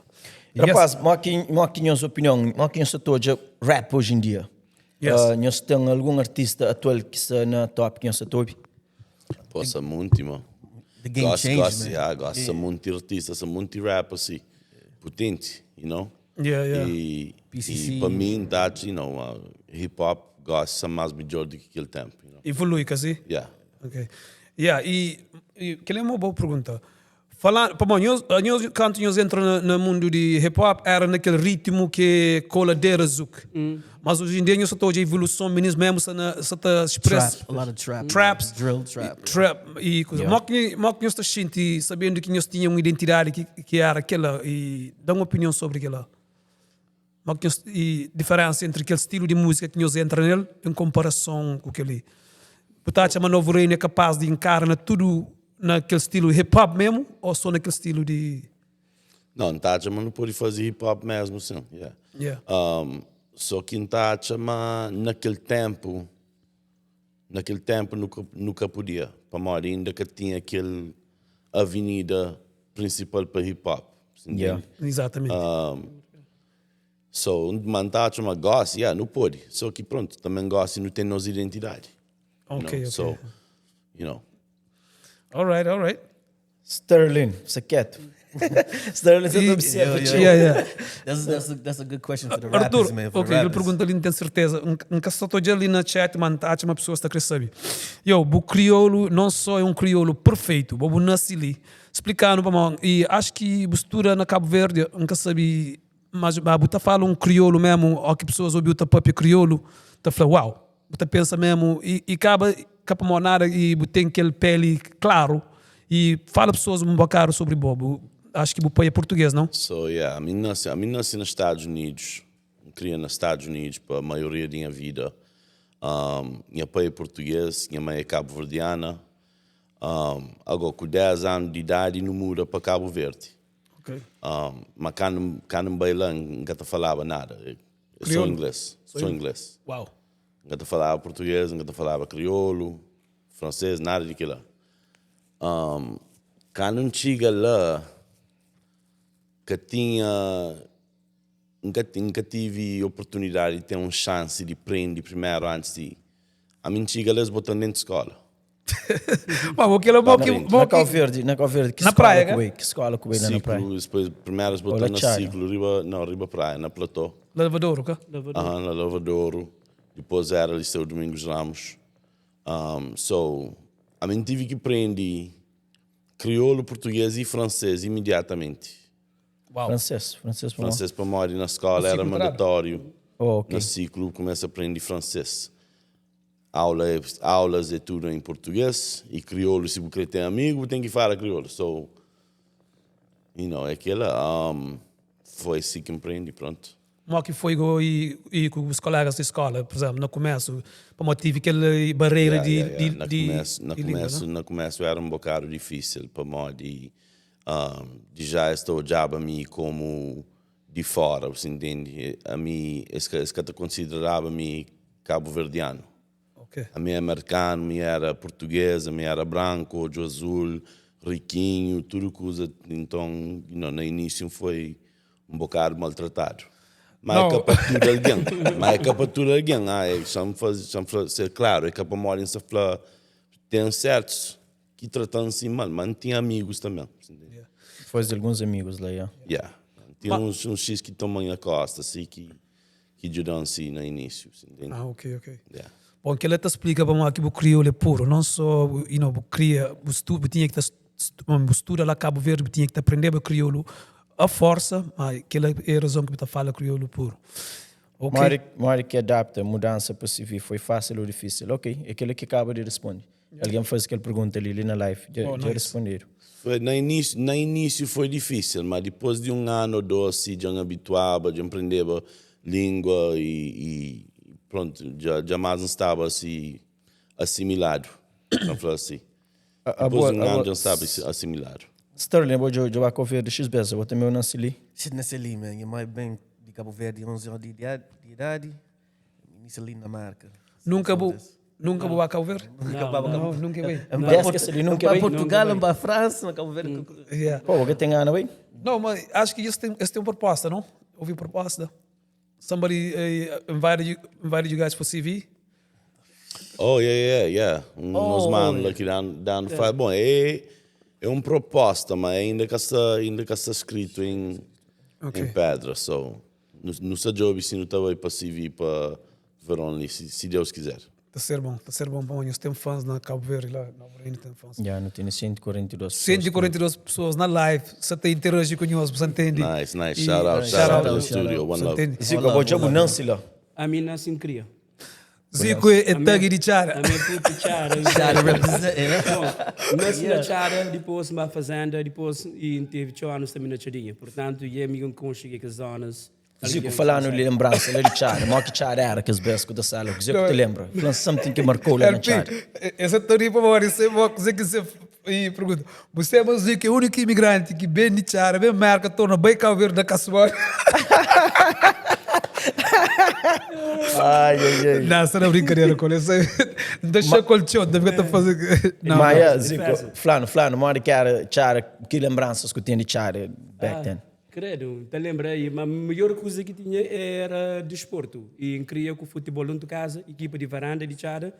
Rapaz, mo ki mo ki nhos opinion, mo ki nhos ta odja rap hoje em dia? Yes. Uh, nhos ten algun artista atual ki sta na top ki nhos ta tobi? Pô, sa munti, mo. The game Gosto, changed, gosto, man. yeah, gosto. Sa munti artista, sa munti rap assim. Potente, you know? Yeah, yeah. E, PCC. e pa mim, that, you know, uh, hip hop gosto sa mais melhor do que aquele tempo, you know? Evolui, kasi? Yeah. Ok. Yeah, e, e kel é uma boa pergunta. Fala, pamodi nhos, nhos kantu nhos entra na, na mundu di hip hop era nakel ritmu ki koladera zouk. Mas oji em dia nhos sa ta odja evoluson, minis mesmu sa na sa ta expressa Trap, a lot of trap. Traps, Drill trap. Trap e kuza. Yeah. Mo ki mo ki nhos ta xinti sabendu ki nhos tinha un identidadi ki ki era kela e da un opinion sobri kela. Mo ki nhos e diferensa entri kel stilu di musika ki nhos entra nel en konparason ku keli. Bu ta atxa ma Novo Reino é kapaz di inkara na tudu na kel stilu hip hop mesmu ou so na kel stilu di. Não, N ta atxa ma nu pode faze hip hop mesmu sim, yeah. Yeah. Um, só ki N ta atxa ma na kel tempu, na kel tempu nu ka, nu ka podia, pamodi inda ka tinha kel avenida principal pa hip hop, Yeah. entende? Exatamente. Um, so, ma N ta atxa ma gosi, yeah, nu pode, só ki pronto, também gosi nu tem nos identidadi. You Ok, know? ok. So, you know. Alright, alright. Sterling, sta ketu. Sterling sa ta observa txeu. Yeah, yeah. That's, that's, a, that's a good question for the Arthur, rappers, man. For ok, the kel rappers. pergunta li N ten serteza. N N ka sta ta odja li na chat, ma N ta atxa ma pesoas ta kre sabe. Yo, bu kriolu non só é un kriolu perfeitu, bo bu nasi li. Splika-nu pamodi. I acho ki bu studa na Cabo Verde, N ka sabe, mas ma bu ta fala un kriolu memu, ó ki pesoas obi-u ta papia kriolu, ta fla, uau! Bu ta pensa memu i, i kaba ka pamodi nada i bu ten kel peli klaru i fala pesoas un bokadu sobri bo. Bu acho ki bu pai é português, não? So yeah, ami N nasi, ami N nasi na Stadus Unidus, N kria na Stadus Unidus pa maioria di nha vida. Um, nha pai é português, nha mãe é cabo-verdiana. Um, ago ku 10 anu di idadi nu muda pa Cabo Verde. Ok. Um, ma kandu, kandu N bai la N ka ta falaba nada. É só inglês, só inglês. Uau. N ka ta falaba português, N ka ta falaba kriolu, fransês, nada di kila. Um, kandu N txiga la, ka tinha, N ka, N ka tivi oportunidadi di ten un xansi di prendi primeru antis di, ami N txiga la es bota-m dentu skola. Mas bo kila bo ki bo Na ki Cabo Verde, na Cabo Verde, ki Na skola praia, ku ka? bai? Ki skola ku bai la na praia? Siklu, depois primeru es Ou bota la na Txada? siklu riba, não, riba praia, na platô. Lavadouro, ka? Aham, na Lavadouro. Depois era Liceu Domingos Ramos. Um, so, a mim tive que prende crioulo, português e francês imediatamente. Uau. Francês, francês pa Francês pa modi na escola No era ciclo tradu? mandatório. Oh, ok. Na ciclo começa a aprender francês. Aula é, aulas é tudo em português e crioulo, se você tem amigo, tem que falar crioulo. So, you know, é aquela, um, foi assim que aprendi, pronto. Mo ki foi go e, e com os colegas de escola, por exemplo, no começo, como tive aquela barreira Yeah, de, yeah, yeah. de, Na de, começo, na de língua, começo, não? na começo era um bocado difícil para modi um, de já estou olhava a mim como de fora, você entende? A mim, esse, esse que considerava me cabo-verdiano. Ok. A mim é americano, a mim era português, a mim era branco, olho azul, riquinho, tudo coisa. Então, you know, no início foi um bocado maltratado. Mas Não. é capa tudo alguém. Mas é capa tudo alguém. Ah, é, só me faz, só me faz ser claro, é capa mora em Safla. Tem certos que tratam assim mal, mas tinha amigos também. Foi de alguns amigos lá, yeah. Yeah. Tinha uns, uns X que tomam a costa, assim, que, que ajudam assim no início. Você entende? Ah, ok, ok. Yeah. Bom, que ela te explica para que o crioulo é puro, não só, you know, cria, o estudo, tinha que o estudo lá Cabo Verde, tinha que aprender o crioulo a força, mas aquela é a razão que você fala crioulo puro. Ok. Mori, mori que adapta mudança para CV foi fácil ou difícil? Ok, é aquele que acaba de responder. Alguém faz aquela pergunta ali, ali na live, já, Oh, já nice. responderam. Foi, no início, no início foi difícil, mas depois de um ano ou dois, assim, já me habituava, já aprendia língua e, e pronto, já, já mais não estava assim assimilado, vamos falar assim. A, a Depois boa, de um a ano boa, já estava assimilado. Sterling, vou jogar com o Verde X vezes, vou também nasci ali. Shit, nasci ali, man. Minha mãe bem de Cabo Verde, 11 anos de idade, de idade. Início ali na marca. Nunca vou, nunca vou a Cabo Verde? Nunca vou Não, nunca veio. Dez que ali nunca Para veio. Portugal, para França, na Cabo Verde. Yeah. Pô, você tem gana, bem? Não, mas acho que isso tem, isso tem uma proposta, não? Ouvi proposta. Somebody invited you, invited you guys for CV? Oh, yeah, yeah, yeah. Um, Oh, uns manos lá que dão, dão faz. Bom, é, é uma proposta, mas ainda que está, ainda que está escrito em, Ok. em pedra. So, no, no seu job, se não está aí para CV para verão ali, se, se Deus quiser. Tá ser bom, tá ser bom. Bom, eles têm fãs na Cabo Verde lá, na Bahrein tem fãs. Já, não tem 142 pessoas. 142 pessoas na live, você tem interagir conosco, você entende? Nice, nice. E- Shout out, shout out to the studio. One Você love. entende? Zico, vou jogar Nancy lá. A mim nasce em cria. Zico é tag de Tchara. A minha puta Tchara. Tchara represent, né? Bom, nasci na Tchara, depois na fazenda, depois e teve 8 anos também na Tcharinha. Portanto, e amigo com cheguei com as zonas. Zico, falando de lembrança, lá de Tchara, mó que Tchara era que as vezes que da sala, o que te lembra? Falando something que marcou lá na Tchara. RP, essa teoria para agora, isso é uma coisa que você e pergunta. Você é mas Zico, é o único imigrante que bem de Tchara, bem marca, torna bem Cabo Verde da Caçoar. Ai, ai, ai. Não, essa não é brincadeira com isso. Deixa colchão, deve estar fazendo. Não, Mas, não. yeah, Zico, Flano, Flano, mó que era Tchara, que lembranças que tinha de Tchara back then? Credo, te lembrei, mas a melhor coisa que tinha era desporto. E queria com o futebol dentro de casa, equipa de varanda de Tchara.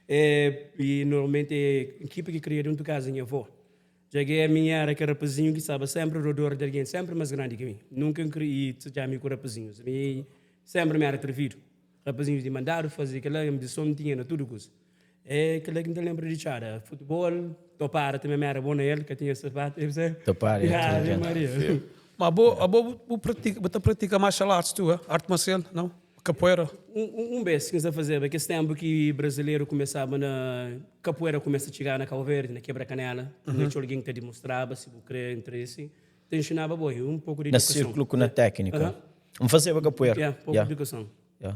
E, e normalmente a equipa que queria dentro de casa, minha avó. Dja ki ami era kel rapazinhu ki staba sénpri rodor di algen sénpri más grandi ki mi. Nunka N kre i txadja mi ku rapazinhus. Mi sénpri mi éra atrevidu. Rapazinhus di mandadu faze kel-la, anbison N tinha na tudu kuza. É kel-la ki N ta lenbra di txada. Futibol, topada tanbe mi éra bon na el, ka tinha sapatu. Topada, ya. Ave Maria. Ma abo, abo bu pratika, bu ta pratika martial arts tu, eh? Arte marcial, nau? Capoeira? Un bes ki N sta fazeba, kes ténpu ki brazileru kumesaba na kapoeira kumesa txiga na Kau Verdi, na Kebra Kanela, tinha txeu algen ki ta dimostraba si bu kre interesi, ta inxinaba bo i un poku di Na idukason. sirkulu ku na téknika. N fazeba kapoeira. Ya, poku di idukason. Ya.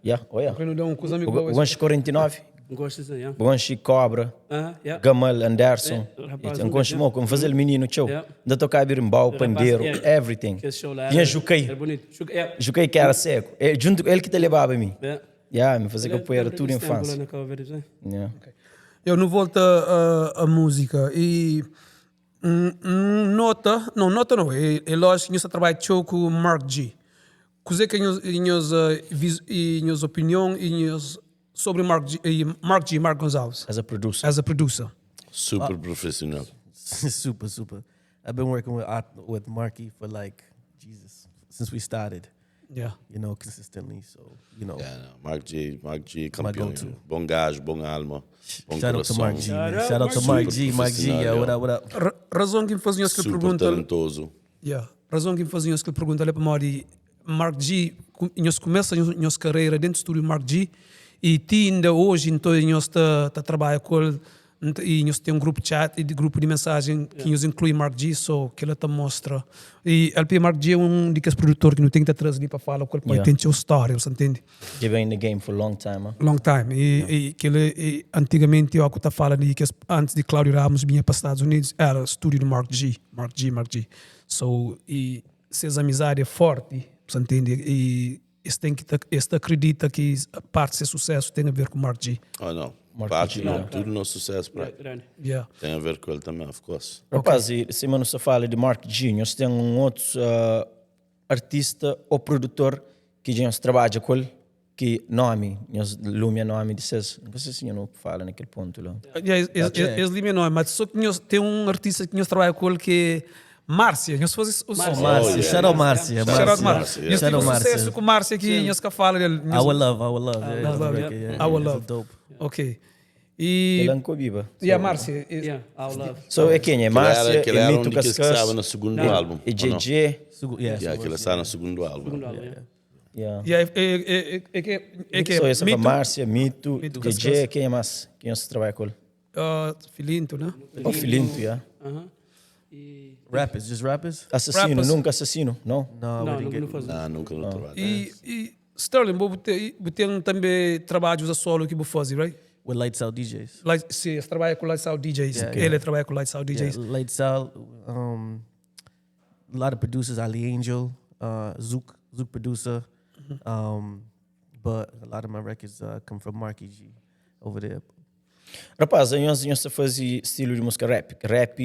Ya, oia. Kre nu da un kuza mi Bu gosi. konxe 49? N gosta sim, ya. Bu konxe Cobra, Ya. Gamal, Anderson. Eh, rapaz, N konxe mo, N faze-l mininu txeu. Ya. N ta tokaba berimbau, Rapaz, panderu, ya. everything. Kes show la Tinha era, Jukai. era bonito. Jukai, ya. Jukai ki era segu. É, juntu, el ki ta lebaba mi. Ya. Ya, mi faze kapoeira Lembra tudu desse tempo lá infância. na Cabo Verde, Ya. Eu não volta a música e N nota, não, nota não, é, é lógico que nhos ta trabadja txeu ku Mark G. Kuzê ki é nhos, nhos, e nhos opinion e nhos sobre Mark G, e Mark G, Mark Gonçalves? As a producer. As a producer. Super profissional. Super, super. I've been working with with Marky for like Jesus since we started. Yeah. You know, consistently. So, you know. Yeah, no, Mark G, Mark G, campeão. Bom gajo, bom alma, bom Shout out to coração. Mark G, man. Shout out to Mark G, Mark G, yeah, what up, what up? Ra razon ki N faze nhos kel Super pergunta. talentoso. Yeah. Razon ki N faze nhos kel pergunta la é pamodi Mark G, nhos kumesa nhos karera dentu stúdiu Mark G i ti inda oji nton nhos ta ta trabadja ku el I nhos ten un grupu chat i grupu di mensajen ki nhos inklui Mark G, so kila ta mostra. I LP Mark G é un di kes produtor ki nu ten ki ta traze li pa fala ku el, pamodi ten txeu stória, bu sta ntende? Dja ben in the game for long time, huh? Long time. I i kila i antigamenti ó ku ta fala di kes antis di Claudio Ramos binha pa Stadus Unidus era stúdiu di Mark G, Mark G, Mark G. So i ses amizadi é forti, bu sta ntende? I Es ten ki ta, es ta akredita ki parti ses susesu ten a ver ku Mark G. Oh não, Mark parte G, não, yeah. tudo nosso sucesso pra Grande. Yeah. tem a ver com ele também, of course. Rapaz, e sima nu sta fala di Mark G, nhos ten un otu uh, artista ou produtor ki dja nhos trabadja ku el, ki nomi, nhos lumia nomi di ses, N ka sei si nha nu fala na kel pontu la. Yeah, es, es, es, es limia nomi, mas so ki nhos ten un artista ki nhos trabadja ku el ki é Márcia, nhos faze o Márcia, som. Márcia. Oh, yeah. Shout out Márcia. Shout out Márcia. Márcia. Nhos Shout tive out Márcia. sucesso com Márcia que nhos ka fala del. Nhos... Our love, our love. Yeah, Our love, yeah. yeah. Our It's love. dope. Ok. E Ela nunca biba. Yeah, Márcia. e- Yeah, our love. So é quem é? Aquela era, Márcia, aquela é era um Mito de que Cascas, estava no segundo álbum. e ou não? JJ. Segu- yeah, Yeah, aquela está no segundo álbum. Segundo álbum, yeah. Yeah. Yeah, é, é, é, é, que é que So essa é Mito, Márcia, Mito, Mito JJ, Cascas. quem é mais? Quem você trabalha com ele? Filinto, né? O Filinto, yeah. Aham. E Rappers, just rappers? Assassino, Rappers. nunca assassino, não? No, we Não, didn't não, get não faz. Ah, nunca no trabalho. E, e Sterling, bu tem, bu tem também trabalhos a solo que bu faz, right? with Lights Out DJs. Light, se esse trabalha com Lights Out DJs. Yeah, Ele trabalha com Lights Out DJs. Yeah, Lights Out, a lot of producers, Ali Angel, Zook, Zook producer. But a lot of my records come from Marky G over there. Rapaz, nhos, nhos ta faze stilu di músika rap. Rap,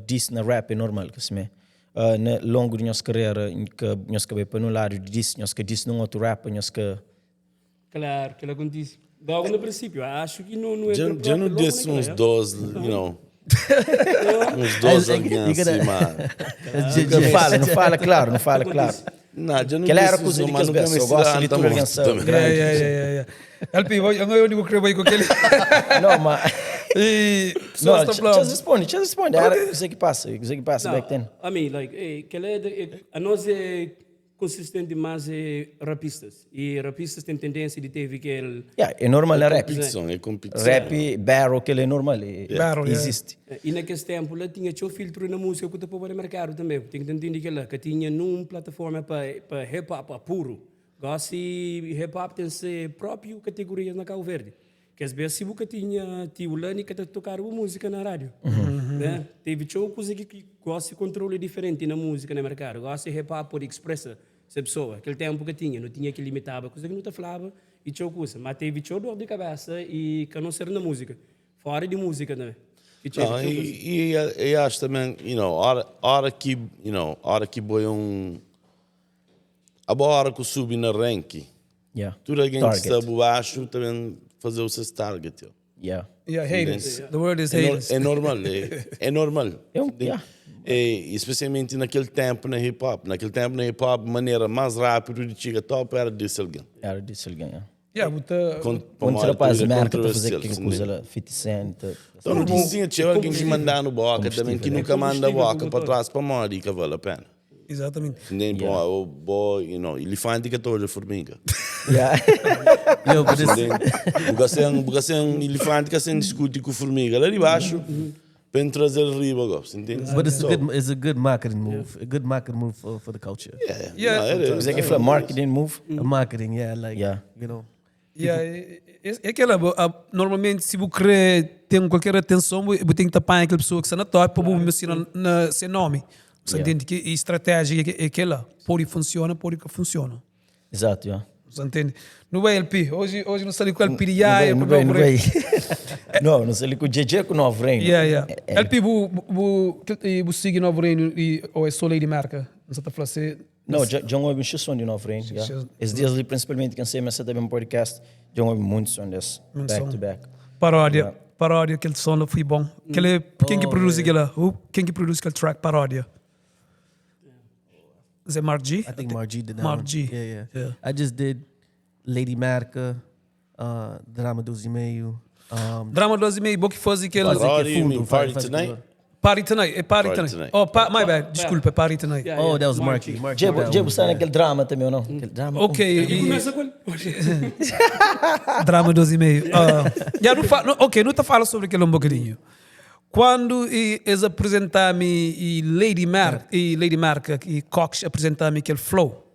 diss na rap é normal, ka simé. Na longu di nhos karera, ka nhos ka bai pa nun ladu di diss, nhos ka diss nun otu rapper, nhos ka... Klaru, kel akontise logu na prinsipiu. Axu ki nu Dja entra dja nu propi logu disse na uns kel, dos, you know, uns dos alguém assim, ma Nu fala, nu fala klaru, nu fala klaru. Não, dja nu Kel era disse kuza uns, di mas kes nunka bes, meste eu gosto dar di tanta tudu algen morte sabe. também. Yeah, yeah, yeah, yeah, yeah. LP, eu não é o único que vai com aquele. Não, mas... E Não, pessoas estão just falando. responde, just responde. Era o que passa, o que passa Não, back then. I mean, like, eh, kel é, de- a nós é consistente mais é rapistas. E rapistas têm tendência de ter aquele... Yeah, é normal na rap. Competição, é competição. Rap, battle, que ele é normal. É, Battle, yeah. existe. E naquele tempo lá tinha teu filtro na música que tu pôr mercado também. Tem que entender que lá, que tinha numa plataforma para para hip hop puro. Gosto hip hop tem sua própria categoria na Cabo Verde. Que às vezes se você tinha tio lá e que tá tocar uma música na rádio. Né? Teve teu coisa que, que gosta de controle diferente na música no mercado. Gosta de hip hop pode expressa essa pessoa. Aquele tempo que tinha, não tinha que limitava, coisa que não te falava e teu coisa. Mas teve teu dor de cabeça e que não ser na música. Fora de música também. E teve Não, teu coisa. e, e, e acho também, you know, hora, hora que, you know, hora que boi um a boa hora que subi na rank, Yeah. tudo alguém que Target. está abaixo também fazer o seu target. yo. Yeah. Yeah, haters. The word is É, haters. é normal, é, é normal. É um, yeah. É, especialmente naquele tempo na hip hop. Naquele tempo na hip hop, maneira mais rápido de chegar top era disse alguém. Era disse alguém, yeah. Yeah, buta... Con, Quando rapaz merda tá fazer aquela coisa lá, 50 Cent. Então não tinha tinha alguém que mandar no boca também, que nunca manda boca para trás para morrer, que vale a pena. Exatamente. Nem yeah. bom, bo, you know, elefante que toda formiga. Yeah. Yo, but it's, Buka sem, buka sem elefante que sem discute com formiga lá de baixo, para trazer riba, gosto, entende? but it's a good it's a good marketing move. A good marketing move for, for the culture. Yeah, Yeah. Não, era, Mas é que fala marketing move. A marketing, yeah, like Yeah. you know. Yeah, é, é, é aquela, normalmente se você querer ter qualquer atenção, você tem que tapar aquela pessoa que está na top para você mencionar na seu nome. Você Yeah. entende que a estratégia é aquela, pode funciona, pode que funciona. Exato, yeah. Você entende? No LP, hoje, hoje não sei com o LP de Não Yaya, bem, com não o bem, não Novo Reino. bem. Não, não sei com o JJ com o Novo Reino. Yeah, yeah. É, é. LP, bu, bu, bu, bu sigue Novo Reino e, ou é só Lady Marca? Não sei falar se... Não, já já ouvi um som de Novo Reino. Yeah. Xixi- Esses dias ali, principalmente, quem sei, mas também um podcast, já ouvi muito som desse. Muito back som. to back. Paródia. Yeah. Paródia, aquele som lá foi bom. Aquele, quem que produz aquela? Quem que produz aquele track? Paródia. Zé Mark G? I think Mark G did that Mark one. G. Yeah, yeah. Yeah. I just did Lady Marca, uh, Drama 12 e meio. Um, Drama 12 e meio, bom que faz aquele... Fazer Paródia, que you mean fundo, Party faz- faz Tonight? Party Tonight, é Party, Party Tonight. Tonight. Oh, pa, my bad, desculpa, é Party Tonight. Yeah, Oh, yeah. that was Mark Mark G. G. Mark G. Jebo, did that Jebo one. está naquele drama também ou não? Aquele drama. Ok, e, Começa com ele. Drama 12 e meio. Ah, já não fa, não, ok, não te fala sobre aquilo um bocadinho. Quando e, eles apresentaram-me e Lady Mar, e Lady Marca e Cox apresentaram-me aquele flow.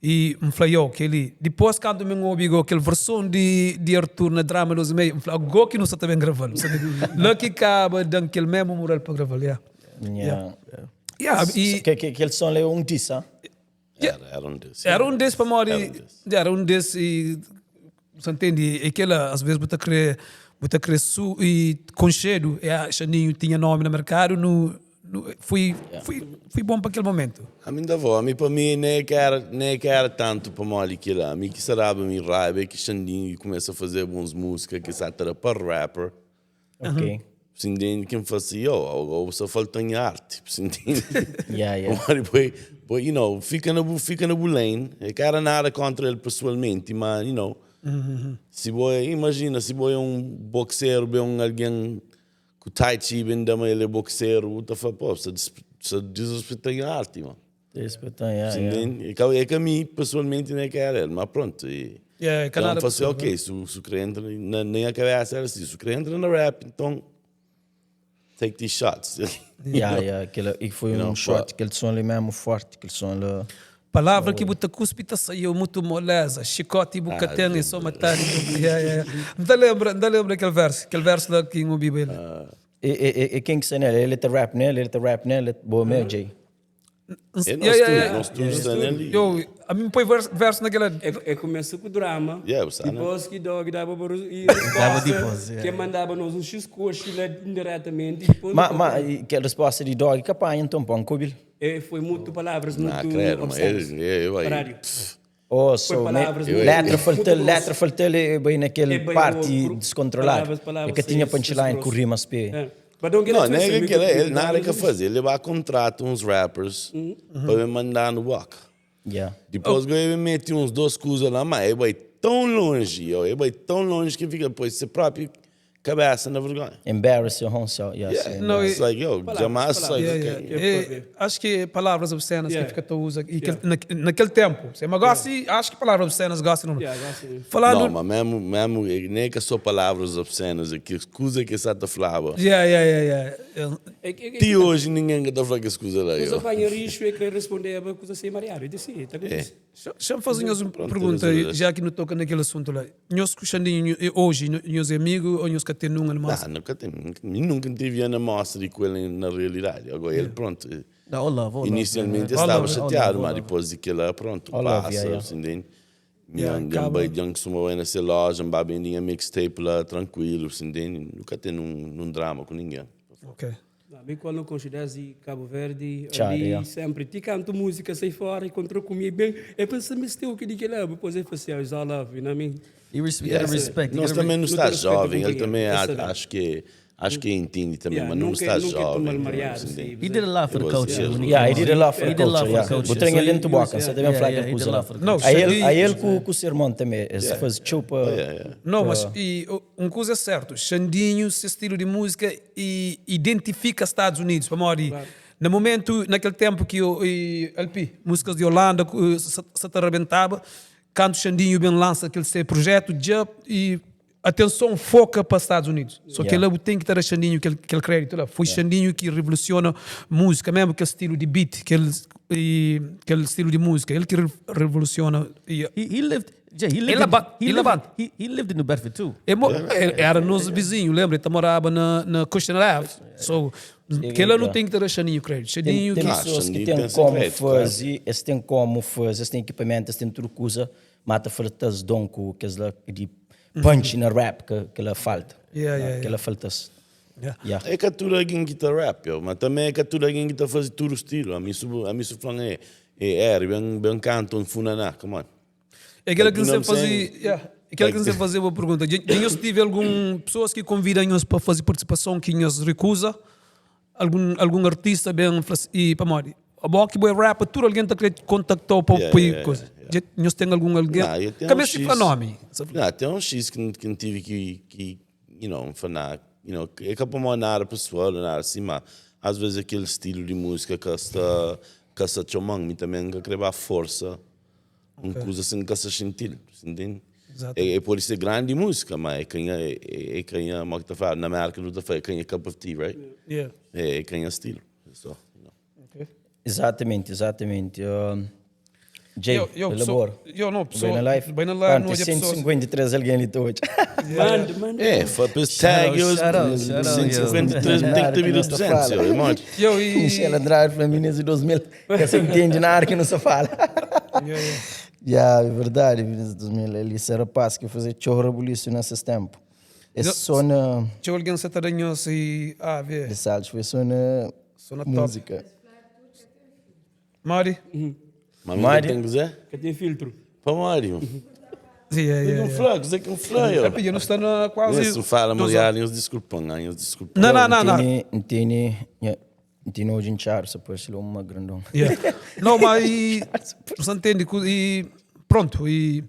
E me falei, oh, aquele. Depois, quando me obrigou aquela versão de, de Arthur na Drama 12 e meio, me falei, agora que não está também gravando. Lá que acaba dando aquele mesmo moral para gravar. Yeah. Yeah. Yeah, e, Que, que, aquele som ali é um diss, ah? Era, era um desses. Era um desses para morrer. Era um desses. Era um desses e você entende? Aquela às vezes você querer, você querer su e conchedo, é, Xaninho tinha nome no mercado, no, no, foi, foi, foi bom para aquele momento. A mim da avó, a mim para mim nem que era, nem que era tanto para mole que lá. A mim que sarava me raiva é que Xandinho começa a fazer bons músicas que está para rapper. Ok. Se entende que me fazia, ou, ou só falta em arte, se entende? Yeah, yeah. But, but, you know, fica na, fica na lane. Eu quero nada contra ele pessoalmente, mas, you know, se boy, imagina, se boy é um boxeiro, bem um alguém que o Tai Chi bem da ele é boxeiro, tá falando, pô, você você desrespeita a arte, mano. Respeitando, yeah, Se yeah. entende? É que- É que a mim, pessoalmente, nem quero ele, mas pronto. E, Yeah, então, canada falei assim, ok, se, o- se o crente entra, na, nem a cabeça era assim, se o crente entra na rap, então take these shots. Yeah, yeah, aquele, e foi um know, shot, but- aquele som ali mesmo forte, aquele som lá. Palavra que buta cuspe tá saiu muito moleza, chicote e bucatena e só matar. Yeah, yeah, yeah. Não te lembra, não te lembra aquele verso, aquele verso lá que eu ouvi ele. E, e, e, e quem que está nele? Ele tá rap nele, ele tá rap nele, boa meu, Jay. É Yeah, nós yeah, tudo, yeah. nós tudo está nele. Eu, a mim põe verso, verso naquela. É, é começa com o drama. Yeah, o Sana. Depois que dog dava barulho e Dava resposta, depois, yeah. que mandava nos um x-coxo lá indiretamente. E depois Ma, ma, e que a resposta de dog capaz, então, pô, um cubil. É, foi muito palavras, muito Ah, credo, mas obscenas. ele, eu aí. Horário. Oh, so, palavras me, muito- letra muito faltou, grosso. letra faltou, ele bem naquele É bem parte o- descontrolado. palavras- palavras, É que tinha sim, punchline grosso. com rimas, pê. É. But don't get Não, it nem twisted, é que ele, we- ele nada que fazer. Ele vai contratar uns rappers para me mandar no boca. Yeah. Depois ele mete uns dois coisas lá, mas ele vai tão longe, ó, ele vai tão longe que fica depois você próprio cabeça na vergonha. Embarrass your own self. Yeah, Yeah. sim. Não, It's e- like, yo, jamais, like, Yeah, okay. yeah. É, acho que palavras obscenas Yeah. que fica tu usa e que, na, naquele tempo. Você, mas gosto, acho que palavras obscenas gosto não. Yeah, gosto. Falando. Não, mas mesmo, mesmo, nem que só palavras obscenas, que escusa que essa falava. Yeah, yeah, yeah, yeah. É que- é que- Até hoje ninguém que tá falando que escusa lá. Mas yo. apanha risco e querer responder a coisa sem marear. Eu disse, tá com isso. Deixa-me fazer uma Pronto, pergunta, resolve. já que não toca naquele assunto lá. Nós com o Xandinho, hoje, nós amigos ou nós que tem num almoço? Ah, nunca tem, nunca, nunca tive na mostra de com ele na realidade. Agora ele, pronto. Não, all love, all love. Inicialmente All estava love, chateado, all mas love. depois de que lá, pronto, All love, passa, yeah, yeah. assim, entende? Yeah, Minha acaba. mãe, que suma nessa loja, me bem mixtape lá, tranquilo, assim, entende? Nunca tem num, num drama com ninguém. Ok. Mi ku el nu konxe desdi Cabo Verde, Txada, ali ya. sempri ti kantu múzika sai fora e kontra ku mi e ben e pensa mi steu ki di kila dipôs e fla si it's all love, you know what I mean? You res- you gotta respect. You Nós gotta também não Nu está ta respeita jovem, ele kunpanheru, também ta a- sabe. acho que acho que entende também, Yeah, mas não nunca está nunca é jovem. toma também, mareado, entende? sim. He did a lot for the It was- culture. yeah. when he Yeah, he came did a out. lot for He the did a lot culture, for the yeah. culture. Bu treina So dentro he boca, was- você yeah, também fala yeah, que he did a coisa. lot for the Não, culture. Aí ele, Xandinho- aí ele com, com o seu irmão também, esse faz chupa. Yeah, yeah. Não, mas e, uma coisa é certa, Xandinho, esse estilo de música e identifica Estados Unidos, para morrer. No momento, naquele tempo que eu, e, LP, músicas de Holanda, se, se te arrebentava, canto Xandinho bem lança aquele seu projeto, já, e atenção foca para Estados Unidos. Só que Yeah. ele tem que ter a Xandinho aquele, aquele crédito lá. Foi Xandinho que revoluciona música, mesmo aquele estilo de beat, aquele, e, aquele estilo de música, ele que re- revoluciona. E, He, he lived. Jay, he lived. Ele in, ba- he ele lived, levanta. he, he lived in New Bedford too. É mo- Era nosso vizinho, lembra? Ele morava na, na Cushing Ave. So, que ele não tem que ter a Xaninho crédito. Tem, Xaninho tem que... Ah, pessoas que Xandinho têm tem esse como crédito, claro. fazer, eles têm como fazer, eles têm equipamento, eles têm tudo coisa, mata faltas dom com que lá de punch na rap que que ela falta. Yeah, yeah, Que yeah. ela falta. Yeah. Yeah. É que tudo alguém que tá rap, yo, mas também é que tudo alguém que tá fazendo tudo estilo. A mim isso, a mim isso falando é, é, é, bem, bem canto um funaná, come on. É aquela que Like, you você know what I'm fazia... saying? Yeah. Aquela que Like- você fazia uma pergunta. Já tive algum pessoas que convidam nós para fazer participação que nós recusa? Algum, algum artista bem... fala assim, E para morrer. A boa que boa rapper, tudo alguém tá querendo contactou para Yeah, para yeah, coisa. yeah, Já nós tem algum alguém... Não, eu tenho Cabe um se X. falar nome. Não, tem um X que, não- que não tive que, que, you know, falar, you know, é que para nada pessoal, nada assim, mas às vezes aquele estilo de música que está, que está chamando, me também que querer força, uma coisa assim que está sentindo, entende? Exato. É, é por isso é grande música, mas é quem é, é, é quem é, como é que tá falando, na América não tá falando, é quem é cup of tea, right? Yeah. É, é quem é estilo, só, you know. Exatamente, exatamente. Jay, Eu, eu, elabora. pessoa, eu não, pessoa, Bem na live. Bem na live, Pronto, não tem olha pessoas. 153 alguém ali hoje. Manda, manda. É, foi para tag, Shout out, shout out, 153 tem que ter vindo 200, eu, irmão. Eu e... Michel Andrade, Fluminense 2000. Que você entende nada que não se fala. Yeah, yeah. Yeah, é verdade, Vinícius 2000. Ele esse rapaz que fazia chorrabuliço nesses tempos. É Eu- só na. Tinha alguém se taranhoso e... Ah, vê. De Salles, foi só na. Só na top. música. Mari? Mas Mário. tem que dizer? Que tem filtro. Para Mário. Yeah, yeah, Um yeah. fla, dizer que um fla, eu. Eu não está na quase. Se fala, duas mulher, eles desculpam, eles desculpam. Não, não, não, não. Não tem. Não tem hoje em char, só pode ser uma grandão. Yeah. Não, mas e, você entende? E pronto, e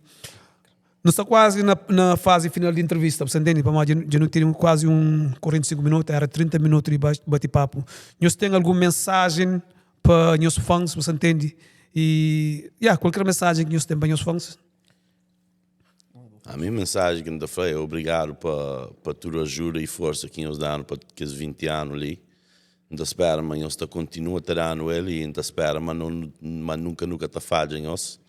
não está quase na, na fase final de entrevista, você entende? Para mais, já não tinha quase um 45 minutos, era 30 minutos de bate-papo. Nós tem alguma mensagem para os fãs, você entende? E, yeah, qualquer mensagem que nós tem para os fãs? A minha mensagem que me falei é obrigado para toda a ajuda e força que nos dão para aqueles 20 anos ali. Não espera, mas nós continua a dando ele e não espera, mas, não, mas nunca, nunca te falha em nós.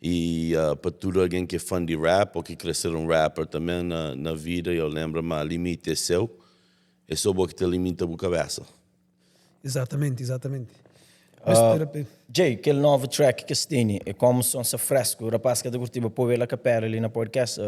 E para todo alguém que é fã de rap ou que crescer um rapper também na, na vida, eu lembro, mas limite é seu, é só o que te limita a cabeça. Exatamente, exatamente. Mas, terapia. Jay, aquele novo track que se tem, é como som se fresco, o rapaz que é da Curitiba, pôr ele a capela ali na podcast,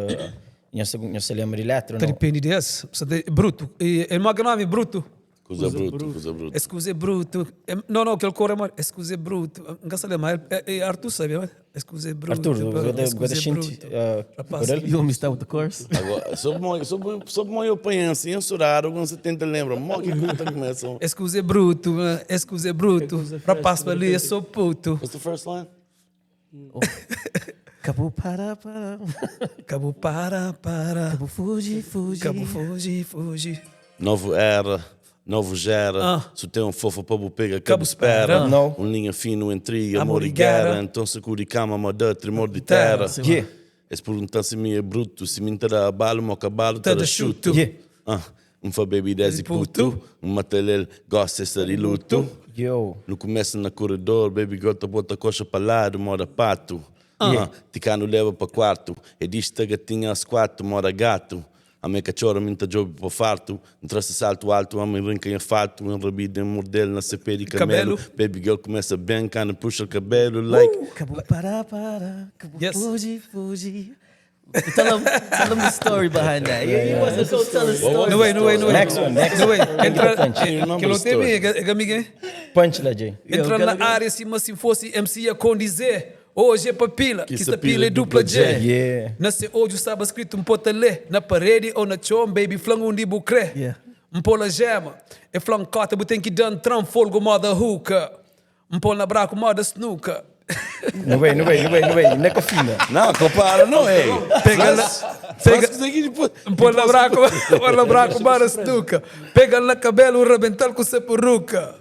não se lembra de letra, não? Depende desse. Você tem- Bruto. E, é uma nome bruto. Coisa bruta, coisa bruta. Escuse bruto. Não, não, aquele coro é mais. Escuse bruto. Não sei lembrar. É, é Arthur sabe, mas? Escuse bruto. Arthur, Escuse gosta bruto. Rapaz. You want me to start with the chorus? Agora, só mo eu apanho assim, censurado, quando você tenta lembrar, mo que conta começa. Escuse bruto, escuse bruto. Rapaz, ali, eu sou puto. What's the first line? Cabo para para. Cabo para, para. Cabo fugi fugi. Cabo fugi, fugi. Novo era, novo gera. Ah. Se tem um fofo para pega, Cabo cabo espera. espera. Não. Um linha fino entre Amor amor e e guerra. guerra. Então se cura cama, moda, tremor de terra. Yeah. Es perguntar se me é bruto, se me terá abalo, meu cavalo Tá terá da chuto. chuto. Yeah. Ah, um fa baby dez e puto, um matelel gosta de luto. Yo. No começo na corredor, baby girl tá bota a coxa para lado, mora pato. Ah. Ticano leva para quarto, e diz que gatinha às quatro, mora gato. A minha cachorra me tá job para farto, entrasse salto alto, a mãe brinca em fato, um rabido em mordel na CP de camelo. Cabelo. Baby girl começa bem, cana puxa o cabelo, like. Cabo para para. Cabo Yes. fugi fugi. Tell him, tell him the story behind that. Yeah, he wants to go tell the story. No way, no way, no way. Next one, next No way. one. Entra, Punch. que lo teve, é amigo, Punch lá, Jay. Entra na área cima se fosse MC a condizer. Hoje é papila, que esta pila é dupla J. Yeah. Na se hoje estava escrito um potalé, na parede ou na chão, baby, flang um de bucré. Yeah. Um pola gema, é flang cota, bu tem que dar um tram, folgo moda hookah. Um pôr na braco moda snooker. No way, no way, no way, no way. Não é cofina. Não, compara, não é. Pega lá, pega, Isso aqui depois. um pôr na braco, pôr na braco moda snooker. Pega na cabelo, rebentar com sepuruca.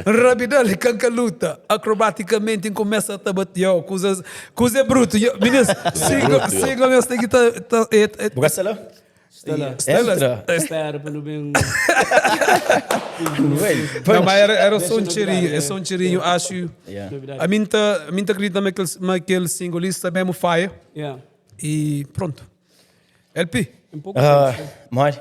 Rabidal e cancaluta. Acrobaticamente começa a tabater. Yo, coisa, coisa é bruto. Yo, meninas, sigam, sigam, meus, tem que tá, tá, é, é, Bugasse lá? Está lá. Entra. Espera para não bem. No way. Não, Punch. mas era só um Deixa cheirinho, novidade, é só um cheirinho, acho. Yeah. Novidade. A mim tá, a mim tá acredita naquele, naquele single, isso também é fire. Yeah. E pronto. LP, Em pouco Ah, tempo. Mari,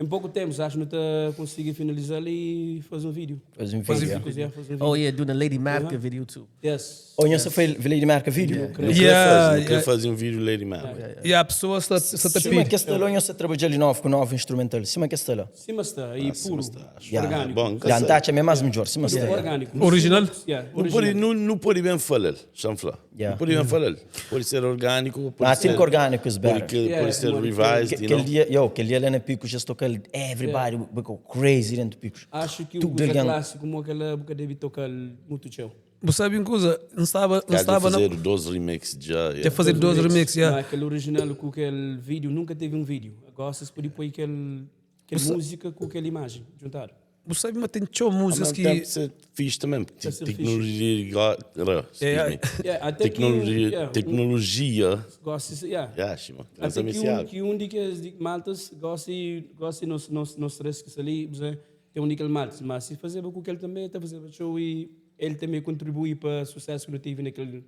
Em pouco tempo, acho que não tá conseguir finalizar ali e fazer um vídeo. faz um vídeo. yeah. Yeah, fazer um vídeo. Oh yeah, doing the Lady Marca video too. Yes. Oh, você foi Lady Marca vídeo? Não queria Yeah, fazer, não queria yeah. fazer um vídeo Lady Marca. e a pessoa está, está a Cima pedir. que está lá, você trabalha de novo com novo instrumental. Cima que está lá. Cima está, e puro. Yeah. Orgânico. Bom, nunca Já sei. antacha é mais melhor. Cima está. Orgânico. Original? Yeah, Não pode, original. não, não pode bem falar, chanfla. Yeah. Não pode bem falar. Pode ser orgânico, pode I ser. think orgânico is better. Pode, que, Yeah, pode ser more revised, Que- you Aquele know? dia, yo, aquele dia lá na Picos, já toca everybody we go crazy dentro do Picos. Acho que o Tudo coisa alguém- clássico, como aquela boca deve tocar muito tchau. Você sabe uma coisa? Não estava, não Já de estava na. fazer 12 remixes já. yeah. Já fazer 12 remixes, yeah. Mas aquele original com aquele vídeo, nunca teve um vídeo. Agora vocês podem pôr aquele, aquele música com aquela imagem, juntar. Você sabe, mas tem show Ao músicas mesmo que. tempo, isso é fixe também. porque ser Tecnologia. Excuse Yeah. me. Yeah, até que um- Tecnologia. yeah, um- Tecnologia. Gosta, yeah. Yeah, Shima. Até que um de que as de maltas gosta gosta nos nos nos três que ali, você tem um níquel maltas, mas se fazer com aquele também, tá fazendo show e ele também contribui para o sucesso que ele teve naquele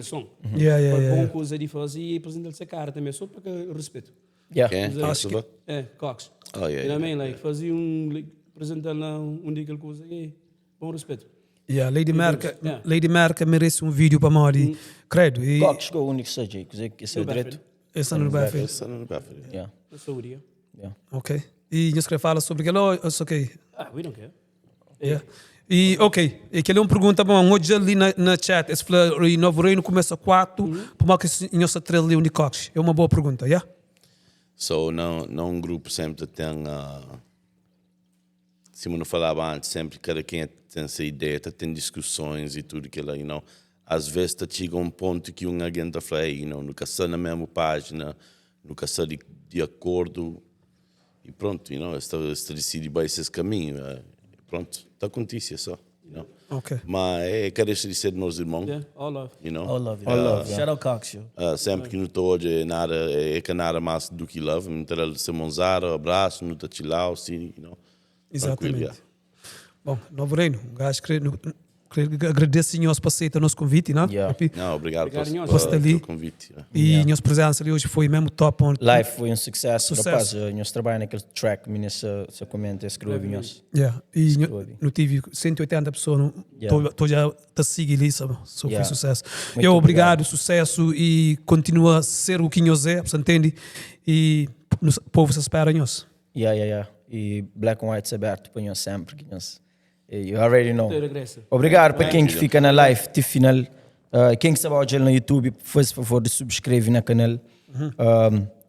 som. Yeah, yeah, Foi yeah, bom yeah. coisa de fazer e apresentar essa cara também, só para que respeito. Yeah. Quem? Acho que- É, Cox. Oh, yeah, You know what I yeah, mean? Like, fazia um, like, apresentar lá um níquel coisa e bom respeito. Yeah, Lady Marca, Yeah. Lady Marca merece um vídeo para Mori. Credo. E Qual que chegou o único seja, que esse é o direito? esse ano vai feito. Essa não vai fazer. Yeah. Na saúde, yeah. Yeah. Ok. E nós queremos falar sobre aquilo, ou ok. Ah, we don't care. Yeah. E, ok, e aquele é uma pergunta, bom, hoje ali na chat, esse fala, e Novo Reino começa 4, por mal que esse nossa trela ali Unicox. É uma boa pergunta, yeah? So, não um grupo sempre tem. Se eu não falava antes, sempre cada quem tem essa ideia, tá, tem discussões e tudo que lá, you know. Às vezes tá chega um ponto que um alguém tá falando, hey, you know, nunca está na mesma página, nunca está de acordo e pronto, you know, esta decide vai esse caminho, pronto, tá acontece só, you know. Ok. Mas é cada de ser meus irmãos, Yeah, all love. you know. All love. All love, yeah. Shout out Cox, yo. Sempre que não estou hoje é nada, é que nada mais do que love, me terá se monzar, abraço, não tá chilau, sim, you know. Exatamente. Tranquilo, yeah. Bom, Novo Reino, um gajo queria, queria agradecer senhores por aceitar o nosso convite, não? Yeah. Não, obrigado Obrigado, senhores. Foste ali. pelo convite. yeah. E yeah. nossa presença ali hoje foi mesmo top. On. Live foi um sucesso, Sucesso. rapaz. Nós trabalhamos naquele track, menino, se comenta, escreve nós. Yeah. E Escreve. no tive 180 pessoas, no, Yeah. tô já a seguir ali, sabe? Só Yeah. foi sucesso. Muito Eu obrigado, sucesso e continua a ser o que nós é, você entende? E o povo se espera nós. Yeah, yeah, yeah. E Black and White aberto para nós sempre. Que nós, you already know. Até regressa. Obrigado para quem que fica na live até final. Quem que sabe hoje no YouTube, faz favor de subscrever no canal.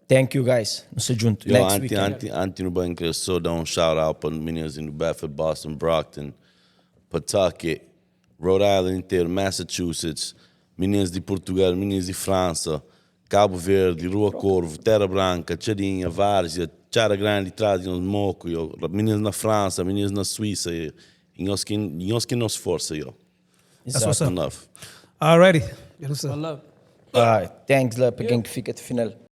Thank you guys. Nos junto. Yo, Next antes, weekend. antes no banco, eu só dar um shout out para meninos em New Bedford, Boston, Brockton, Pawtucket, Rhode Island inteiro, Massachusetts, meninos de Portugal, meninos de França, Cabo Verde, Rua Corvo, Terra Branca, Tcharinha, Várzea, Tchara Grande, trazem uns moco, yo, meninos na França, meninos na Suíça, e nós que nos força, yo. That's what's up. Love. Alrighty. Eu não sei. All love. Ah, thanks lá para quem que fica até final.